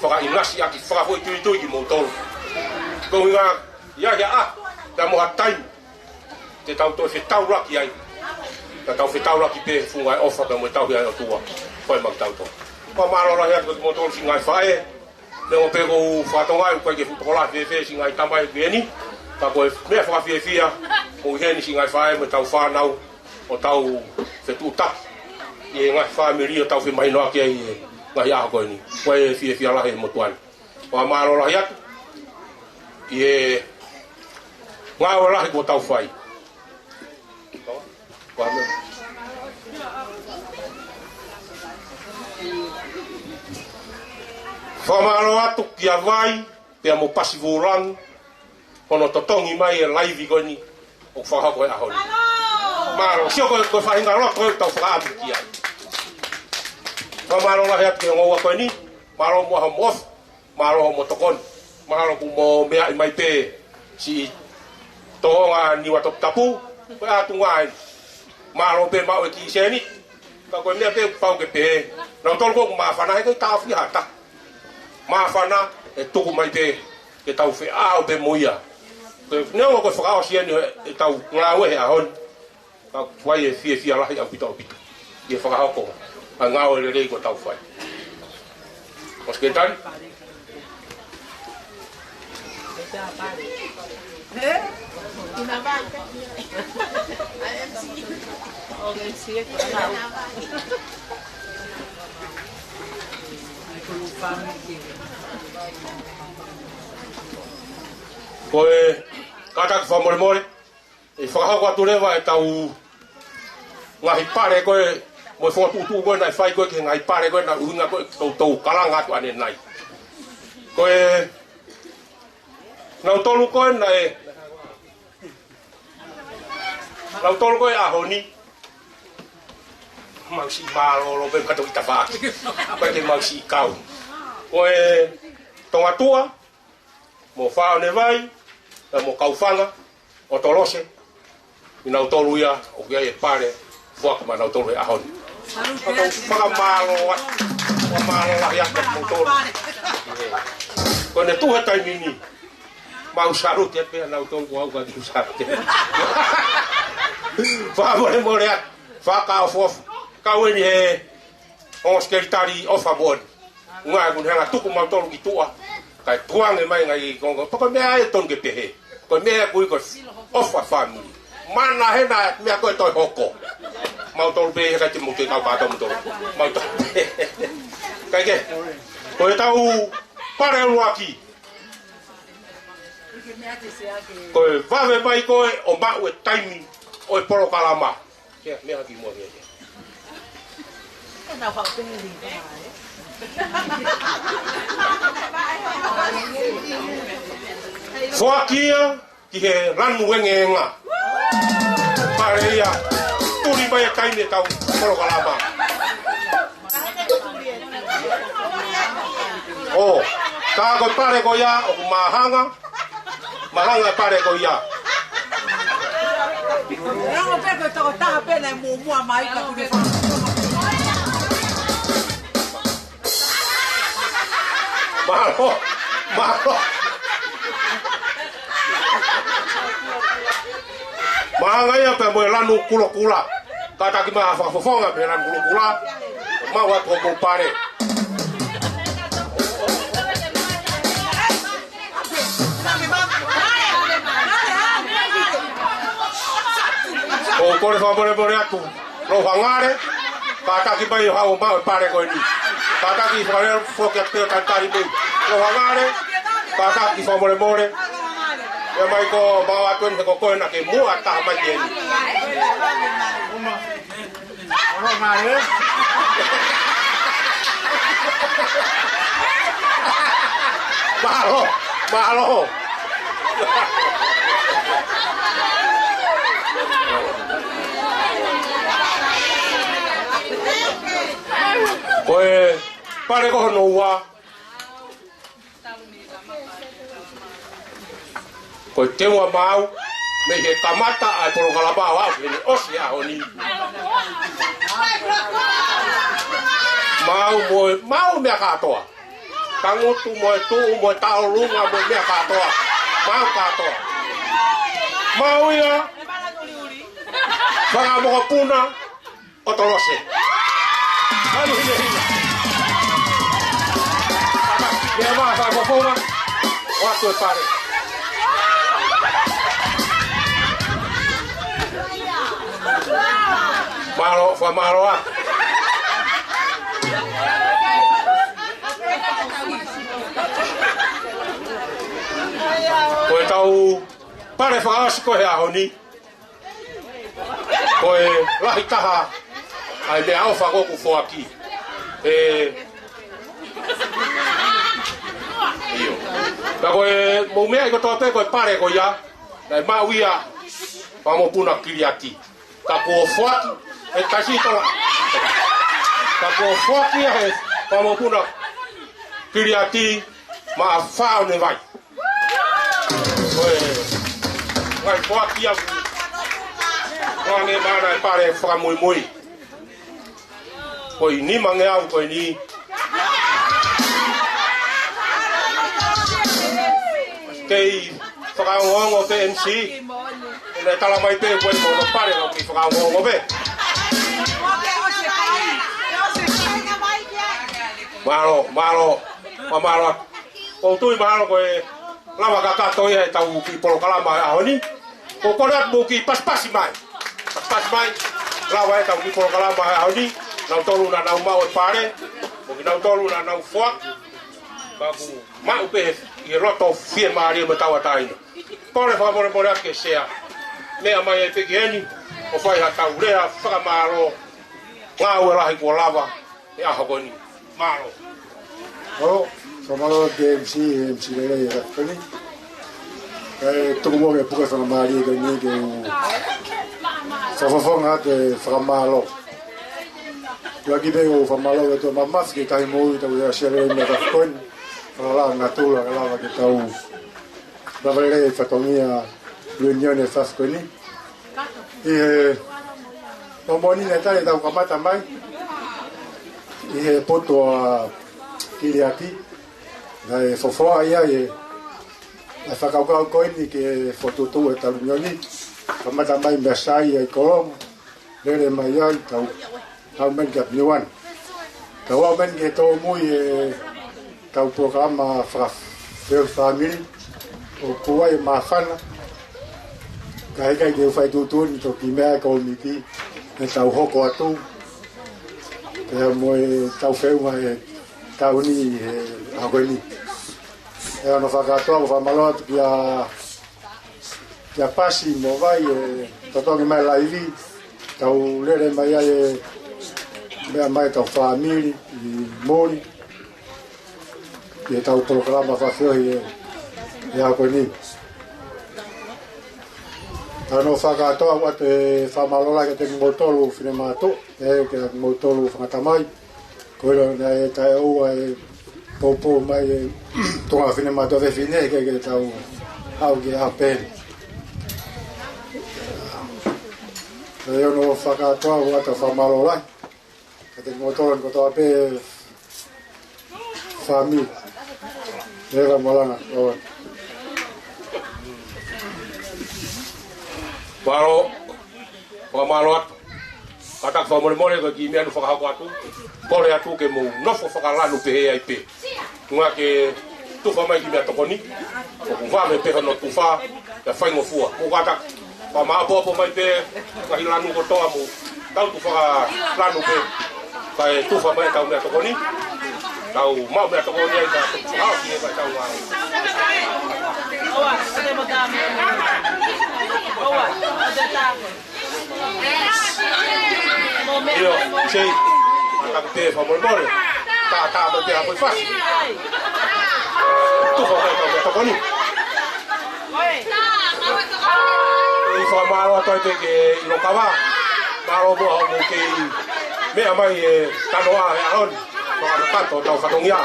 fakaʻinasi ʻaki, fakafoʻituitui kimoutolu. Ko e ʻuhinga ia ia ʻa, pea mo ha taimi te tau toe fetaulaki ai, ka tau fetaulaki pē he funga ʻo e ʻofa pea mo e tauhi ʻa e ʻOtua, ko e maʻa kitautolu. Fakamālō lahi atu kiate kimoutolu siʻi ngaahi faʻē, neongo pē ʻoku ou fakatokangaʻi ʻoku ʻikai ke fuʻu tokolahi fēfē siʻi ngaahi tamai ʻoku ʻi heni, ka ko e meʻa fakafiefia ʻoku ʻi heni siʻi ngaahi faʻē mo ʻetau fānau, ʻo tau fetuʻutaki ʻi he ngaahi fāmili ʻo tau femahinoʻaki ai he ngaahi ʻaho ko eni. Ko e fiefia lahi he motuʻa ni. Fakamālō lahi atu ʻi he ngāue lahi kuo tau fai. Fakamālō atu kia Vai pea mo Pasivūlangi hono totongi mai e laivi ko eni ʻoku fakahoko he ʻaho ni. Mālō, sio ko e, ko e faʻahinga loto ʻoku tau fakaʻamu ki ai. Fakamālō lahi atu ki he ongo ua ko eni, mālō muʻa hoʻomo ʻofa, mālō hoʻomo tokoni, mahalo kuo mo meaʻi mai pē siʻi tōʻonga Niua Toputapu, ko e ʻatu ngāue. Mālō pē maʻu e kiʻi sēniti, ka ko e meʻa pē ʻoku pau ke pehē, nautolu ko ē ʻoku māfana he ʻikai taʻofi ha taha. Māfana ʻe tuku mai pē ke tau feʻao pē mo ia. Ko e, neongo ko e fakaʻosi eni ʻetau ngāue he ʻaho ni, ka ʻoku ʻi ai e fiefia lahi ʻaupito ʻaupito ʻi he fakahoko ʻa e ngāue lelei kuo tau fai. Ko e Sekelitali? Ko e kātaki fakamolemole, ʻe fakahoko atu leva ʻetau ngaahi pale ko ē, mo e fokotuʻutuʻu ko ē naʻe fai ko ē ki he ngaahi pale ko ē naʻe ʻuhinga ko ē ke toutou kalanga atu ʻanenai. Ko e, nautolu ko ē naʻe, nautolu ko ē ʻaho ni, mau siʻi mālōlō pē kato i tafaʻaki. Ko e ke mau siʻi kau. Ko e Tongatuʻa, mo Faʻonevai, pea mo Kaufanga, ʻOtolose, ʻi nautolu ia, ʻoku ʻi ai e pale, foaki maʻa nautolu he ʻaho ni. Ka tau fakamālō atu, fakamālō lahi atu kiate kimoutolu. Ko ʻene tuʻu he taimi ni, mau salute pē ʻa nautolu ko au ka kiʻi salute. Fakamolemole atu, fakaʻofoʻofa. Kau eni he ongo Sekelitali ʻofa moʻoni. Ngaahi ʻoku ne hanga tuku mautolu ki tuʻa, kae tukuange mai ngaahi konga, pea ko e meʻa ʻe tonu ke pehē. Ko e meʻa ʻoku ui ko e ʻofa fāmili. Mana hena meʻa ko ē toe hoko. Mautolu pē he ʻikai te mou toe kau pātau mautolu. Mautolu pē. Kae kehe, ko ʻetau pale ʻuluaki, ko e vave mai ko ē ʻo maʻu e taimi ʻo e polokalama. Ke meʻa ki muʻa ke. Foaki ia ki he lanu engenga. Pale ia, tuli mai e taimi ʻetau polokalama. ʻO, ka ko e pale ko ia, ʻoku māhanga, māhanga e pale ko ia. Rongo pē ko e tokotaha pē naʻe muʻomuʻa mai ka kune. Mālō, mālō. Māhanga ia pea mo e lanu kulokula. Kātaki mai ha fakafofonga mei he lanu kulokula. Maʻu atu hoʻomou pale. ʻOku ou kole fakamolemole atu. Louhangale, kātaki mai haʻo maʻu e pale ko eni. Kātaki fakalea foki atu pē ʻo talitali mai. Louhangale, kātaki fakamolemole. ʻIo mai ko mau atu eni he ko koe naʻa ke muʻa taha mai ki heni. Mālō, mālō. Ko e pale ko hono ua. Ko e teunga maʻau, mei he kamata ʻa e polokalama ʻo aʻu ki he ʻosi ʻaho ni. Maʻu mo e, maʻu meʻa kātoa. Tangutu mo e tuʻu mo e taolunga mo e meʻa kātoa. Maʻu kātoa. Maʻu ia, fanga mokopuna ʻo Tolose. Malu hine hine. Meʻa mai fakafofonga. ʻOatu e pale. Mālō, fakamālō ā. Ko ʻetau pale fakaʻosi ko ē he ʻaho ni. Ko e lahi taha ʻa e meʻaʻofa ko ē kuo foaki. ʻE, ʻio. Ka ko e mou meaʻi kotoa pē ko e pale ko ia, naʻe maʻu ia fanga mokopuna Kiliati. Ka kuo foaki, ʻe tasi tola. Ka kuo foaki ia he fanga mokopuna Kiliati, maʻa Faʻonevai. Ko e ngaahi foaki ia. Ko e ngaahi mana e pale fakamuimui. Ko e nima ngeau ko eni. Kei fakaongoongo pē M C. ʻE tala mai pē ko e mono pale ʻoku kei fakaongoongo pē. Mālō, mālō, mālō. ʻOku ou tui mahalo ko e lava kakato ia ʻetau kiʻi polokalama he ʻaho ni. ʻOku ou kole atu mou kiʻi pasipasi mai. Pasipasi mai, lava ʻetau kiʻi polokalama he ʻaho ni. Nautolu naʻa nau maʻu e pale, mo kinautolu naʻa nau foaki. Ka ʻoku maʻu pē ʻi he loto fiemālie mo tauʻatāina. Kole fakamolemole ake Sea. Meʻa mai ai pē ki heni, ʻo fai haʻatau lea fakamālō. Ngāue lahi kuo lava he ʻaho ko eni. Mālō. ʻO, fakamālō ki he M C, M C lelei he efiafi ko eni. Kae tuku muʻa ke puke fakamālie ko eni ke u fakafofonga atu e fakamālō. Tuʻuaki pē ʻoku ou fakamālō ki he ʻOtua Māfimafi ke kahi moʻui ʻetau ʻi he Sea Lelei mei he efiafi ko eni. Fakalanga tula, ka lava ke tau lava lelei e fatongia ʻa e ʻiunioni he efiafi ko eni. ʻI he, no moni ne tali tau kamata mai. ʻI he potu ʻa Kiliati. Naʻe fofoa ia ʻi he, ʻa e fakakaukau ko eni ke fokotuʻutuʻu e talu ʻiunioni. Kamata mai mei Sai ʻa e kolomu. Lele mai ai tau, tau meni ki he Niuani. Tau au meni ke tōmui e tau polokalama fakafeʻohi fāmili. ʻOku ai e māfana. Ka heʻikai ke u fai tuʻutuʻuni toki meʻa e kōmiti. ʻE tau hoko atu. Pea mo e tau feʻunga e taʻu ni he ʻaho ko eni. ʻE ono fakatoa ko fakamālō atu kia Kia Pasi mo Vai e totongi mai laivi, tau lele mai ai e Meʻa mai ʻetau fāmili ʻi muli, ʻi heʻetau polokalama fakafeohi ʻi he, ʻi he ʻaho ko eni. Tau nofo fakakātoa ʻoatu e fakamālō lahi kiate kimoutolu finemātuʻa, ē, kiate kimoutolu fanga tamai. Ko ia naʻe taʻeʻoua e poupou mai e tuʻunga finemātuʻa fefine ke, ke tau haʻu ki he ʻaho pehē ni. Tau nofo fakakātoa ʻoatu e fakamālō lahi kiate kimoutolu kotoa pē fāmili. Leva malanga, ʻo. Mālō, fakamālō atu. Kātaki fakamolemole ko e kiʻi meʻa naʻe fakahoko atu. Kole atu ke mou nofo fakalanu pehē ai pē. Tuʻunga ke tufa mai kiʻi meʻatokoni. ʻOku vave pē hono tufa, ʻe faingofua. Mou kātaki fakamāʻopoʻopo mai pē, ngaahi lanu kotoa mou tau tufa fakalanu pē. Kae tufa mai ʻetau meʻatokoni. Tau maʻu meʻatokoni ai ka tufa hao ki he mai tau ngāue. ʻIo, sei, mata pē fakamolemole. Tā, tā, mou pē hapoi fasi. Tufa mai ʻetau meʻatokoni. ʻI fakamālō atu ai pē ki he ʻilo kava. Mālō muʻa hoʻomou kei meʻa mai he tanoa he ʻaho ni. Fakakakato hotau fatongia.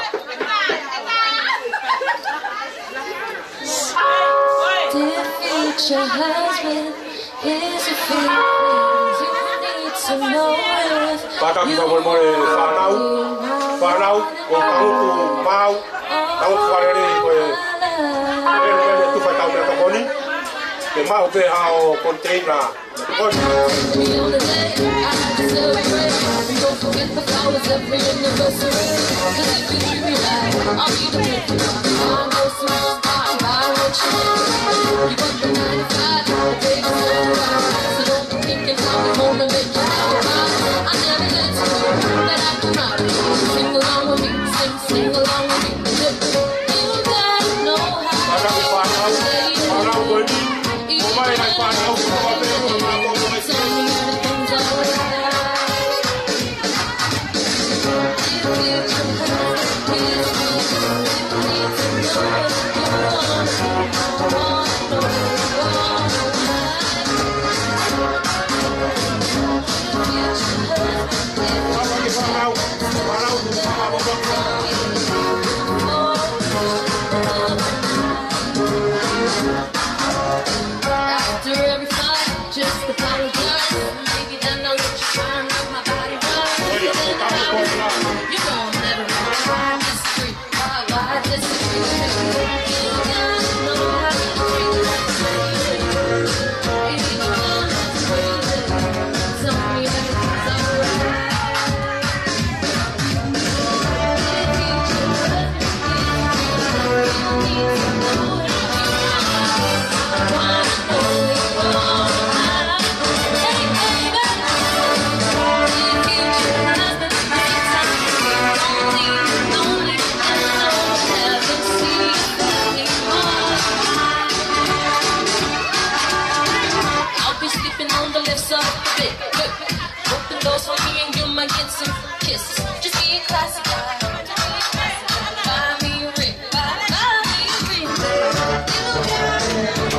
Dear future husband, here's a few things you need to know if Kātaki fakamolemole fānau. Fānau, ʻoku tangutu maʻau. Tangutu fakalelei ko e. Lele, lele, tufa ʻetau meʻatokoni. Ke maʻu pē haʻo konteina. Sing along with me, sing, sing along with me. You gotta know how to play. Tell me everything's alright. If you can help me, please, please, you need to know you want me. After every fight, just apologize. Maybe then I'll let you try and make my body right. You gon' never ride this street. Why, why this street? You gotta know how to treat me. If you wanna treat me, tell me everything's alright. I'll be sleeping on the left side of the bed. Open doors for me and you might get some kisses. Just be a classy guy. Buy me a ring. Buy, buy me a ring. You got me.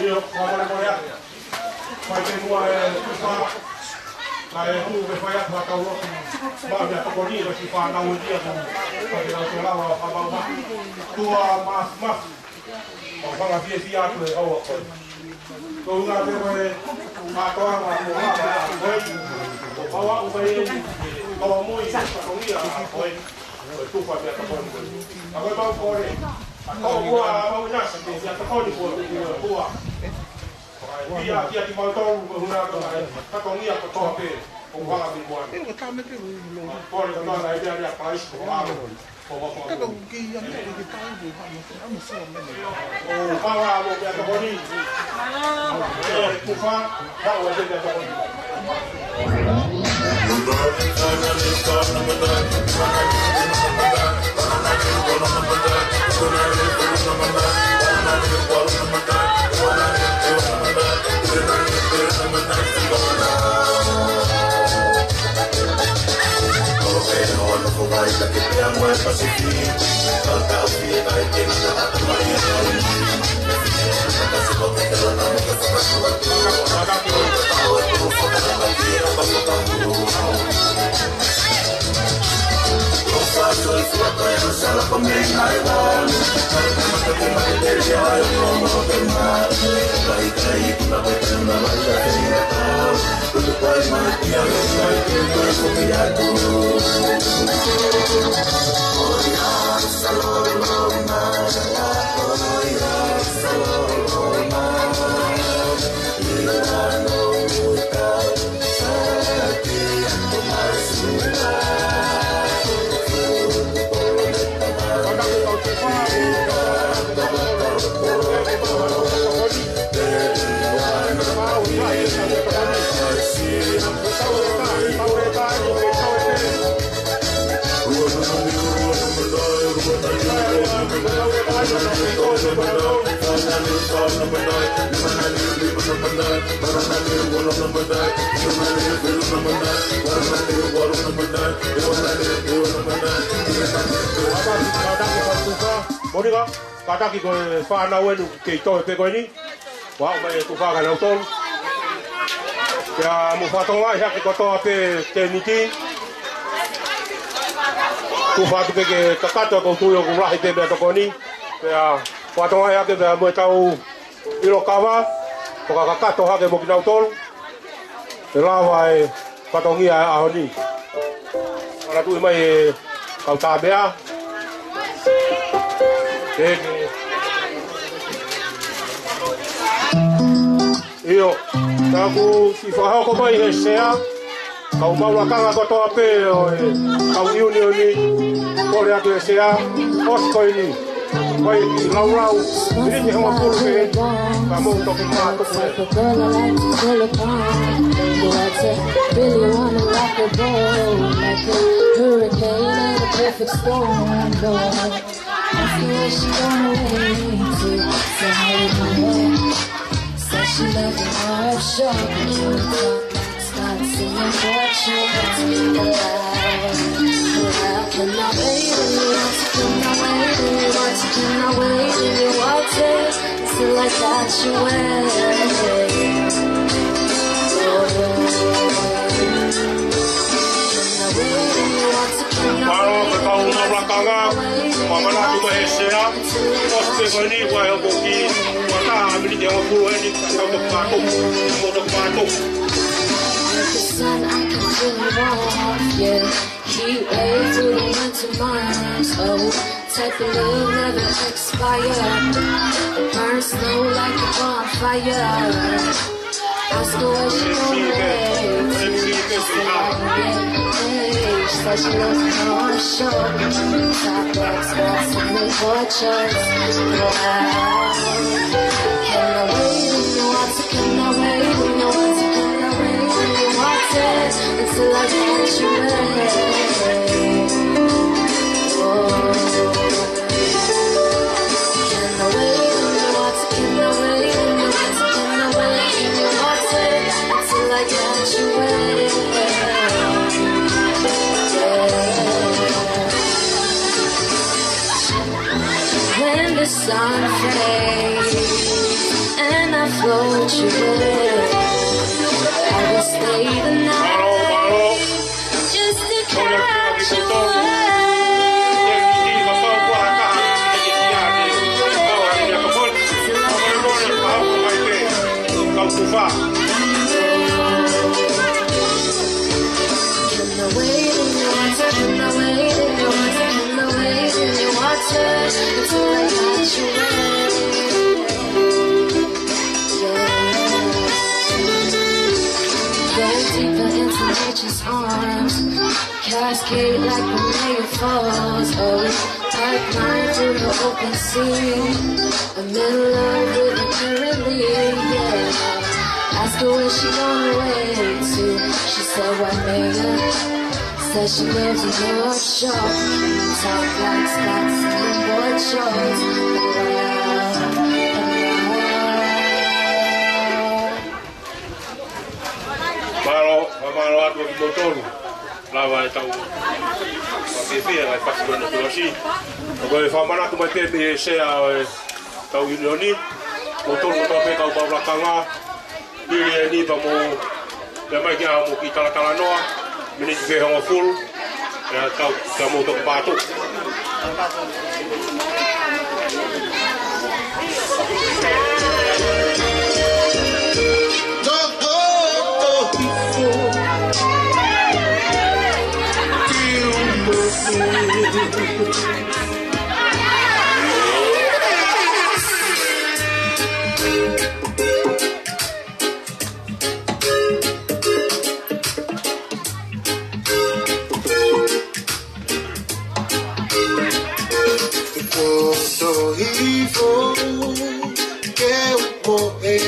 ʻIo, fakamolemole atu. Fai pē muʻa e tufa, kae tuku ke fai atu ha tau lotu maʻu meʻatokoni, ko e kiʻi fānau eni ia ko, ko e lau ke lava ʻo fakamaʻu mai. Tuʻa Masi Masi, ʻo fakafiefia atu e ʻaho ko ē. Ko e ʻuhinga pē ko e kātoanga ko ē, ko e ʻaho ko ē, ko e ʻaho ko ē, ko e fatongia ko ē, ko e tufa meʻatokoni ko ē. Ka ko e mau kole, ka ko ua mau nasi, meʻatokoni ko e, ko e ua. Ia, ia kimautolu, ko e ʻuhinga ko e fatongia kotoa pē, ʻoku hala mai muʻa. Kole kotoa ʻa e meʻa ia Kalaisi ko e ʻAlo. Ko e ʻOtua. ʻO fala mo meʻatokoni. ʻE, tufa, ka ʻoua te meʻatokoni. Moʻoni ka, kātaki ko e fānau eni kei toe pē ko eni. Ua mai e tufa kia nautolu. Pea mou fakatokangaʻi hake kotoa pē tēniti. Tufa atu pē ke kakato, ʻoku ou tui ʻoku lahi pē meʻatokoni. Pea fakatokangaʻi hake pea mo e tau ʻilo kava, fakakakato hake mo kinautolu. ʻE lava e fatongia e ʻaho ni. Manatuʻi mai e kau tāmeʻa. Ke, ke. ʻIo, ka ʻoku siʻi fakahoko mai he sea, kau maʻu lakanga kotoa pē ʻo e kau ʻiunioni, kole atu e sea, ʻosi ko eni. Ko e kiʻi laulau, miniti hongofulu pē, ka mou toki mātuku ē. Like a girl I like to pull upon. But I just really wanna rock the boat like a hurricane in a perfect storm, boy. I feel she on her way to, to Hollywood. Said she left an offshore. Start singing fortune to the clouds. But I cannot wait anymore, cannot wait anymore, cannot wait anymore. Till I got you wet. Cannot wait anymore, cannot wait anymore. Mālō, ko e kau maʻu lakanga, ʻoku ou manatu ko e sea. ʻOsi pē ko eni, ʻoku ʻi ai hoʻomou kiʻi, ua taha miniti hongofulu eni, ka tau toki mātuku, mou toki mātuku. Sun, I can feel it warm, yeah. Heat wave through the winter months, oh. Type of love never expire. Burn slow like a bonfire. Ask her what she gonna make. She said she loves North Shore. Top dogs, got some new boy shorts. Wow. And the way you want to, and the way you want to, and the way you want it, until I get you in. Oh. When the sun fades and I float you in, I will stay the night. Just to catch you away. In the way that you want it, in the way that you want it, in the way that you want it, until I got you in. Yeah. Go deeper into nature's arms. Cascade like the Niagara Falls. Oh, pipeline through the open sea. I'm in love with her currently, yeah. Ask her where she on her way to. She said, "Waimea." Said she lives in North Shore. Top black stocks and board shorts. Mālō, mālō atu kimoutolu. Lava e tau fakafiefia, ngaahi fasi mena tuasi. Ko e fakamanatu mai pē mei he sea ʻo e tau ʻiunioni. Kimoutolu kotoa pē kau maʻu lakanga. Pili eni pea mou, pea mai kia mou kiʻi talatalanoa. Miniti pē hongofulu. Pea tau, pea mou toki pātu. Koto hifo ke u mohe,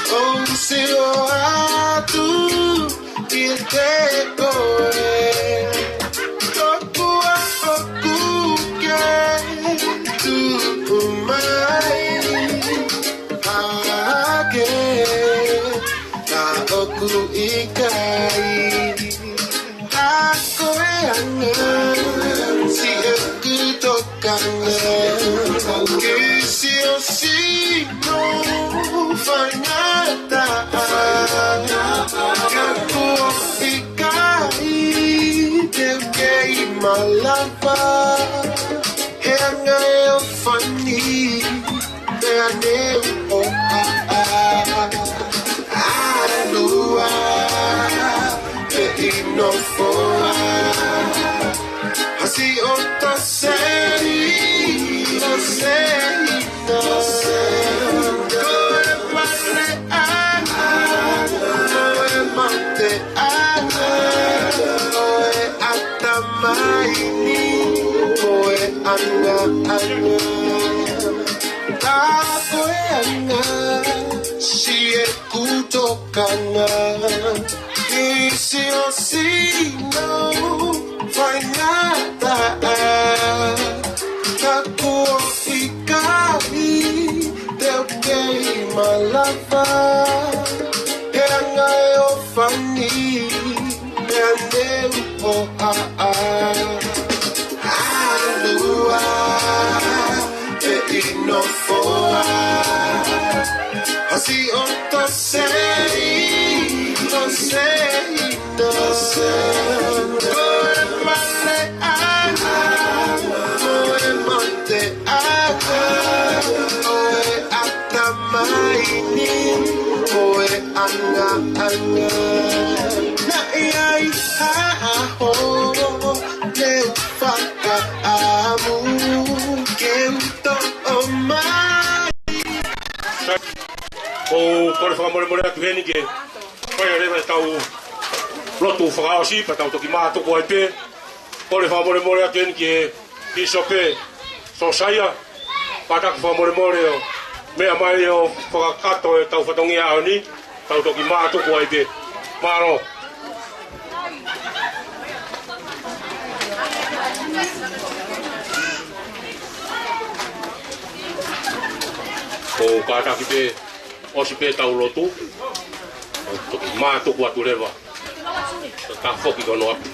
ʻo sio atu kiate koe. Tokua ʻoku ke tuʻu mai hake, ka ʻoku ʻikai. Ka ko e anga siʻeku tokanga, ke sio sino faingataʻa. Ka kuo ʻikai te u kei malava, he anga ʻofa ni. Pea ne u ʻoʻa ʻa lua pe ʻi nofoa. Hasi ʻo tose, tose, tose. Ko e mate ʻa, ko e mate ʻa, ko e ʻatamai ni, ko e anga ʻa. Ka ko e anga siʻeku tokanga, ke sio sino faingataʻa. Ka kuo ʻikai te u kei malava, he anga ʻofa ni. Pea ne u ʻoʻa ʻa lua pe ʻi nofoa. Hasi ʻo tose, tose, tose. Ko e mate ʻa, ko e mate ʻa, ko e ʻatamai ni, ko e anga ʻa. Naʻe ʻi ai ha ʻaho ne u fakaʻamu ʻOku ou kole fakamolemole atu heni ke fai leva ʻetau lotu fakaʻosi, pea tau toki mātuku ai pē. Kole fakamolemole atu heni ki he Pīsope Siosaia, kātaki fakamolemole ʻo meʻa mai ʻo fakakakato ʻetau fatongia ʻaho ni, tau toki mātuku ai pē. Mālō. ʻOku ou kātaki pē, ʻosi pē ʻetau lotu, ʻo toki mātuku atu leva. Ka foki ki hono ʻapi.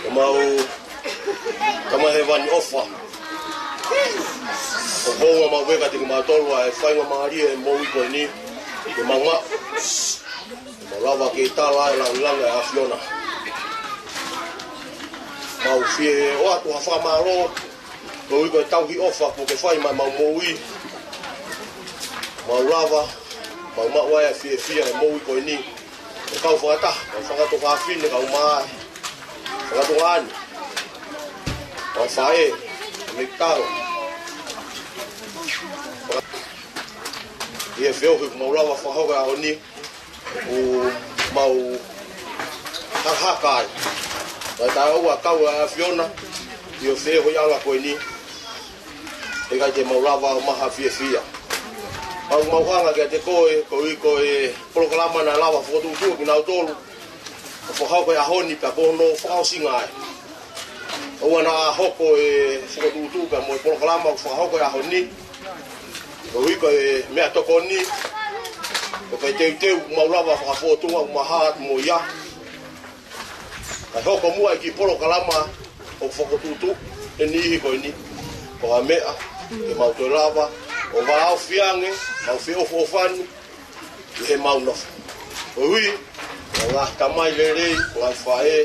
Ko homau Tamai Hēvani ʻofa, ʻoku hounga maʻu pē kiate kimautolu ʻa e faingamālie ʻo e moʻui ko eni, ke mau maʻu, ke mau lava ke tala e lāngilangi ʻa e ʻAfiona. Mau fie ʻoatu ha fakamālō, koeʻuhi ko e tauhi ʻofa kuo ke fai maʻa ʻemau moʻui. Mau lava, mau maʻu ai ʻa e fiefia ʻo e moʻui ko eni. ʻO kau fakataha, kau fakatō fafine, kau mā, fakatō ani, kau faʻē, mei talo. ʻI he feohi ʻoku mau lava fakahoko he ʻaho ni, ʻoku mau hakahaka ai. Ka taʻeʻoua kau ʻa e ʻAfiona ʻi he feohiʻanga ko eni, ʻe ʻikai te mau lava ʻo maʻu ha fiefia. Mau, mau hanga kiate koe, koeʻuhi ko e polokalama naʻe lava fokotuʻutuʻu kinautolu ʻo fakahoko he ʻaho ni pea ko hono fakaʻosinga ai. ʻOua naʻa hoko e fokotuʻutuʻu pea mo e polokalama ʻoku fakahoko he ʻaho ni, koeʻuhi ko e meʻatokoni, ko e teuteu ʻoku mau lava fakafōtunga ʻoku mau hā atu mo ia. Kae hoko muʻa e kiʻi polokalama ʻoku fokotuʻutuʻu he niʻihi ko eni, ko ha meʻa ke mau toe lava ʻo vāofi ange ʻemau feʻofoʻofani ʻi heʻemau nofo. Koeʻuhi ko e ngaahi tamai lelei, ko e ngaahi faʻē,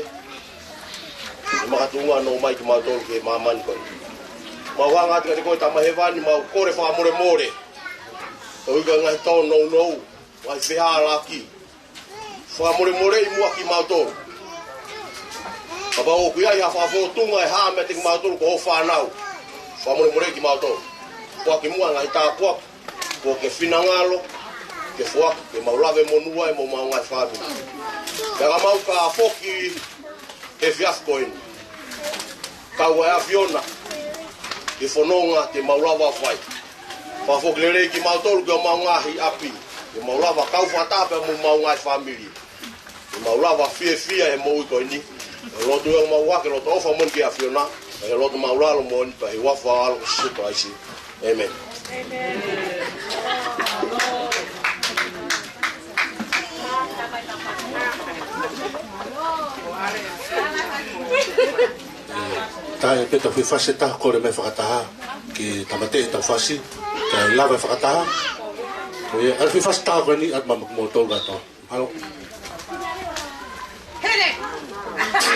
ʻi he makatuʻunga ʻoku nau ʻomai kimautolu ki he māmani ko eni. Mau hanga atu kiate koe Tamai Hēvani, mau kole fakamolemole, koeʻuhi ko e ngaahi tōnounou, ngaahi fehālaaki. Fakamolemoleʻi muʻa kimautolu. Kapau ʻoku ʻi ai ha fakafōtunga ʻe hā meiate kimautolu ko hoʻo fānau, fakamolemoleʻi kimautolu. Foaki muʻa e ngaahi tāpuaki kuo ke finangalo ke foaki, ke mau lave monū ai mo homau ngaahi fāmili. Pea ka mau ka foki he efiafi ko eni, kau ʻa e ʻAfiona ki he fononga te mau lava fai. Fakafoki lelei kimautolu ki homau ngaahi ʻapi, ke mau lava kau fakataha pea mo homau ngaahi fāmili, ke mau lava fiefia he moʻui ko eni. Ko e lotu ʻoku mau ʻohake, loto ʻofa moʻoni ki he ʻAfiona, ko e lotu māʻulalo moʻoni pē ʻi he huafa ʻo ho ʻAlo ko Sīsū Kalaisi. ʻĒmeni. Tae pē tau fie fasi ʻe taha, kole mai fakataha ke tāmateʻi ʻetau fasi, kae lava e fakataha. Ko ia, ʻalu fie fasi taha ko eni, ʻatu maʻa kimoutolu kātoa. Mālō.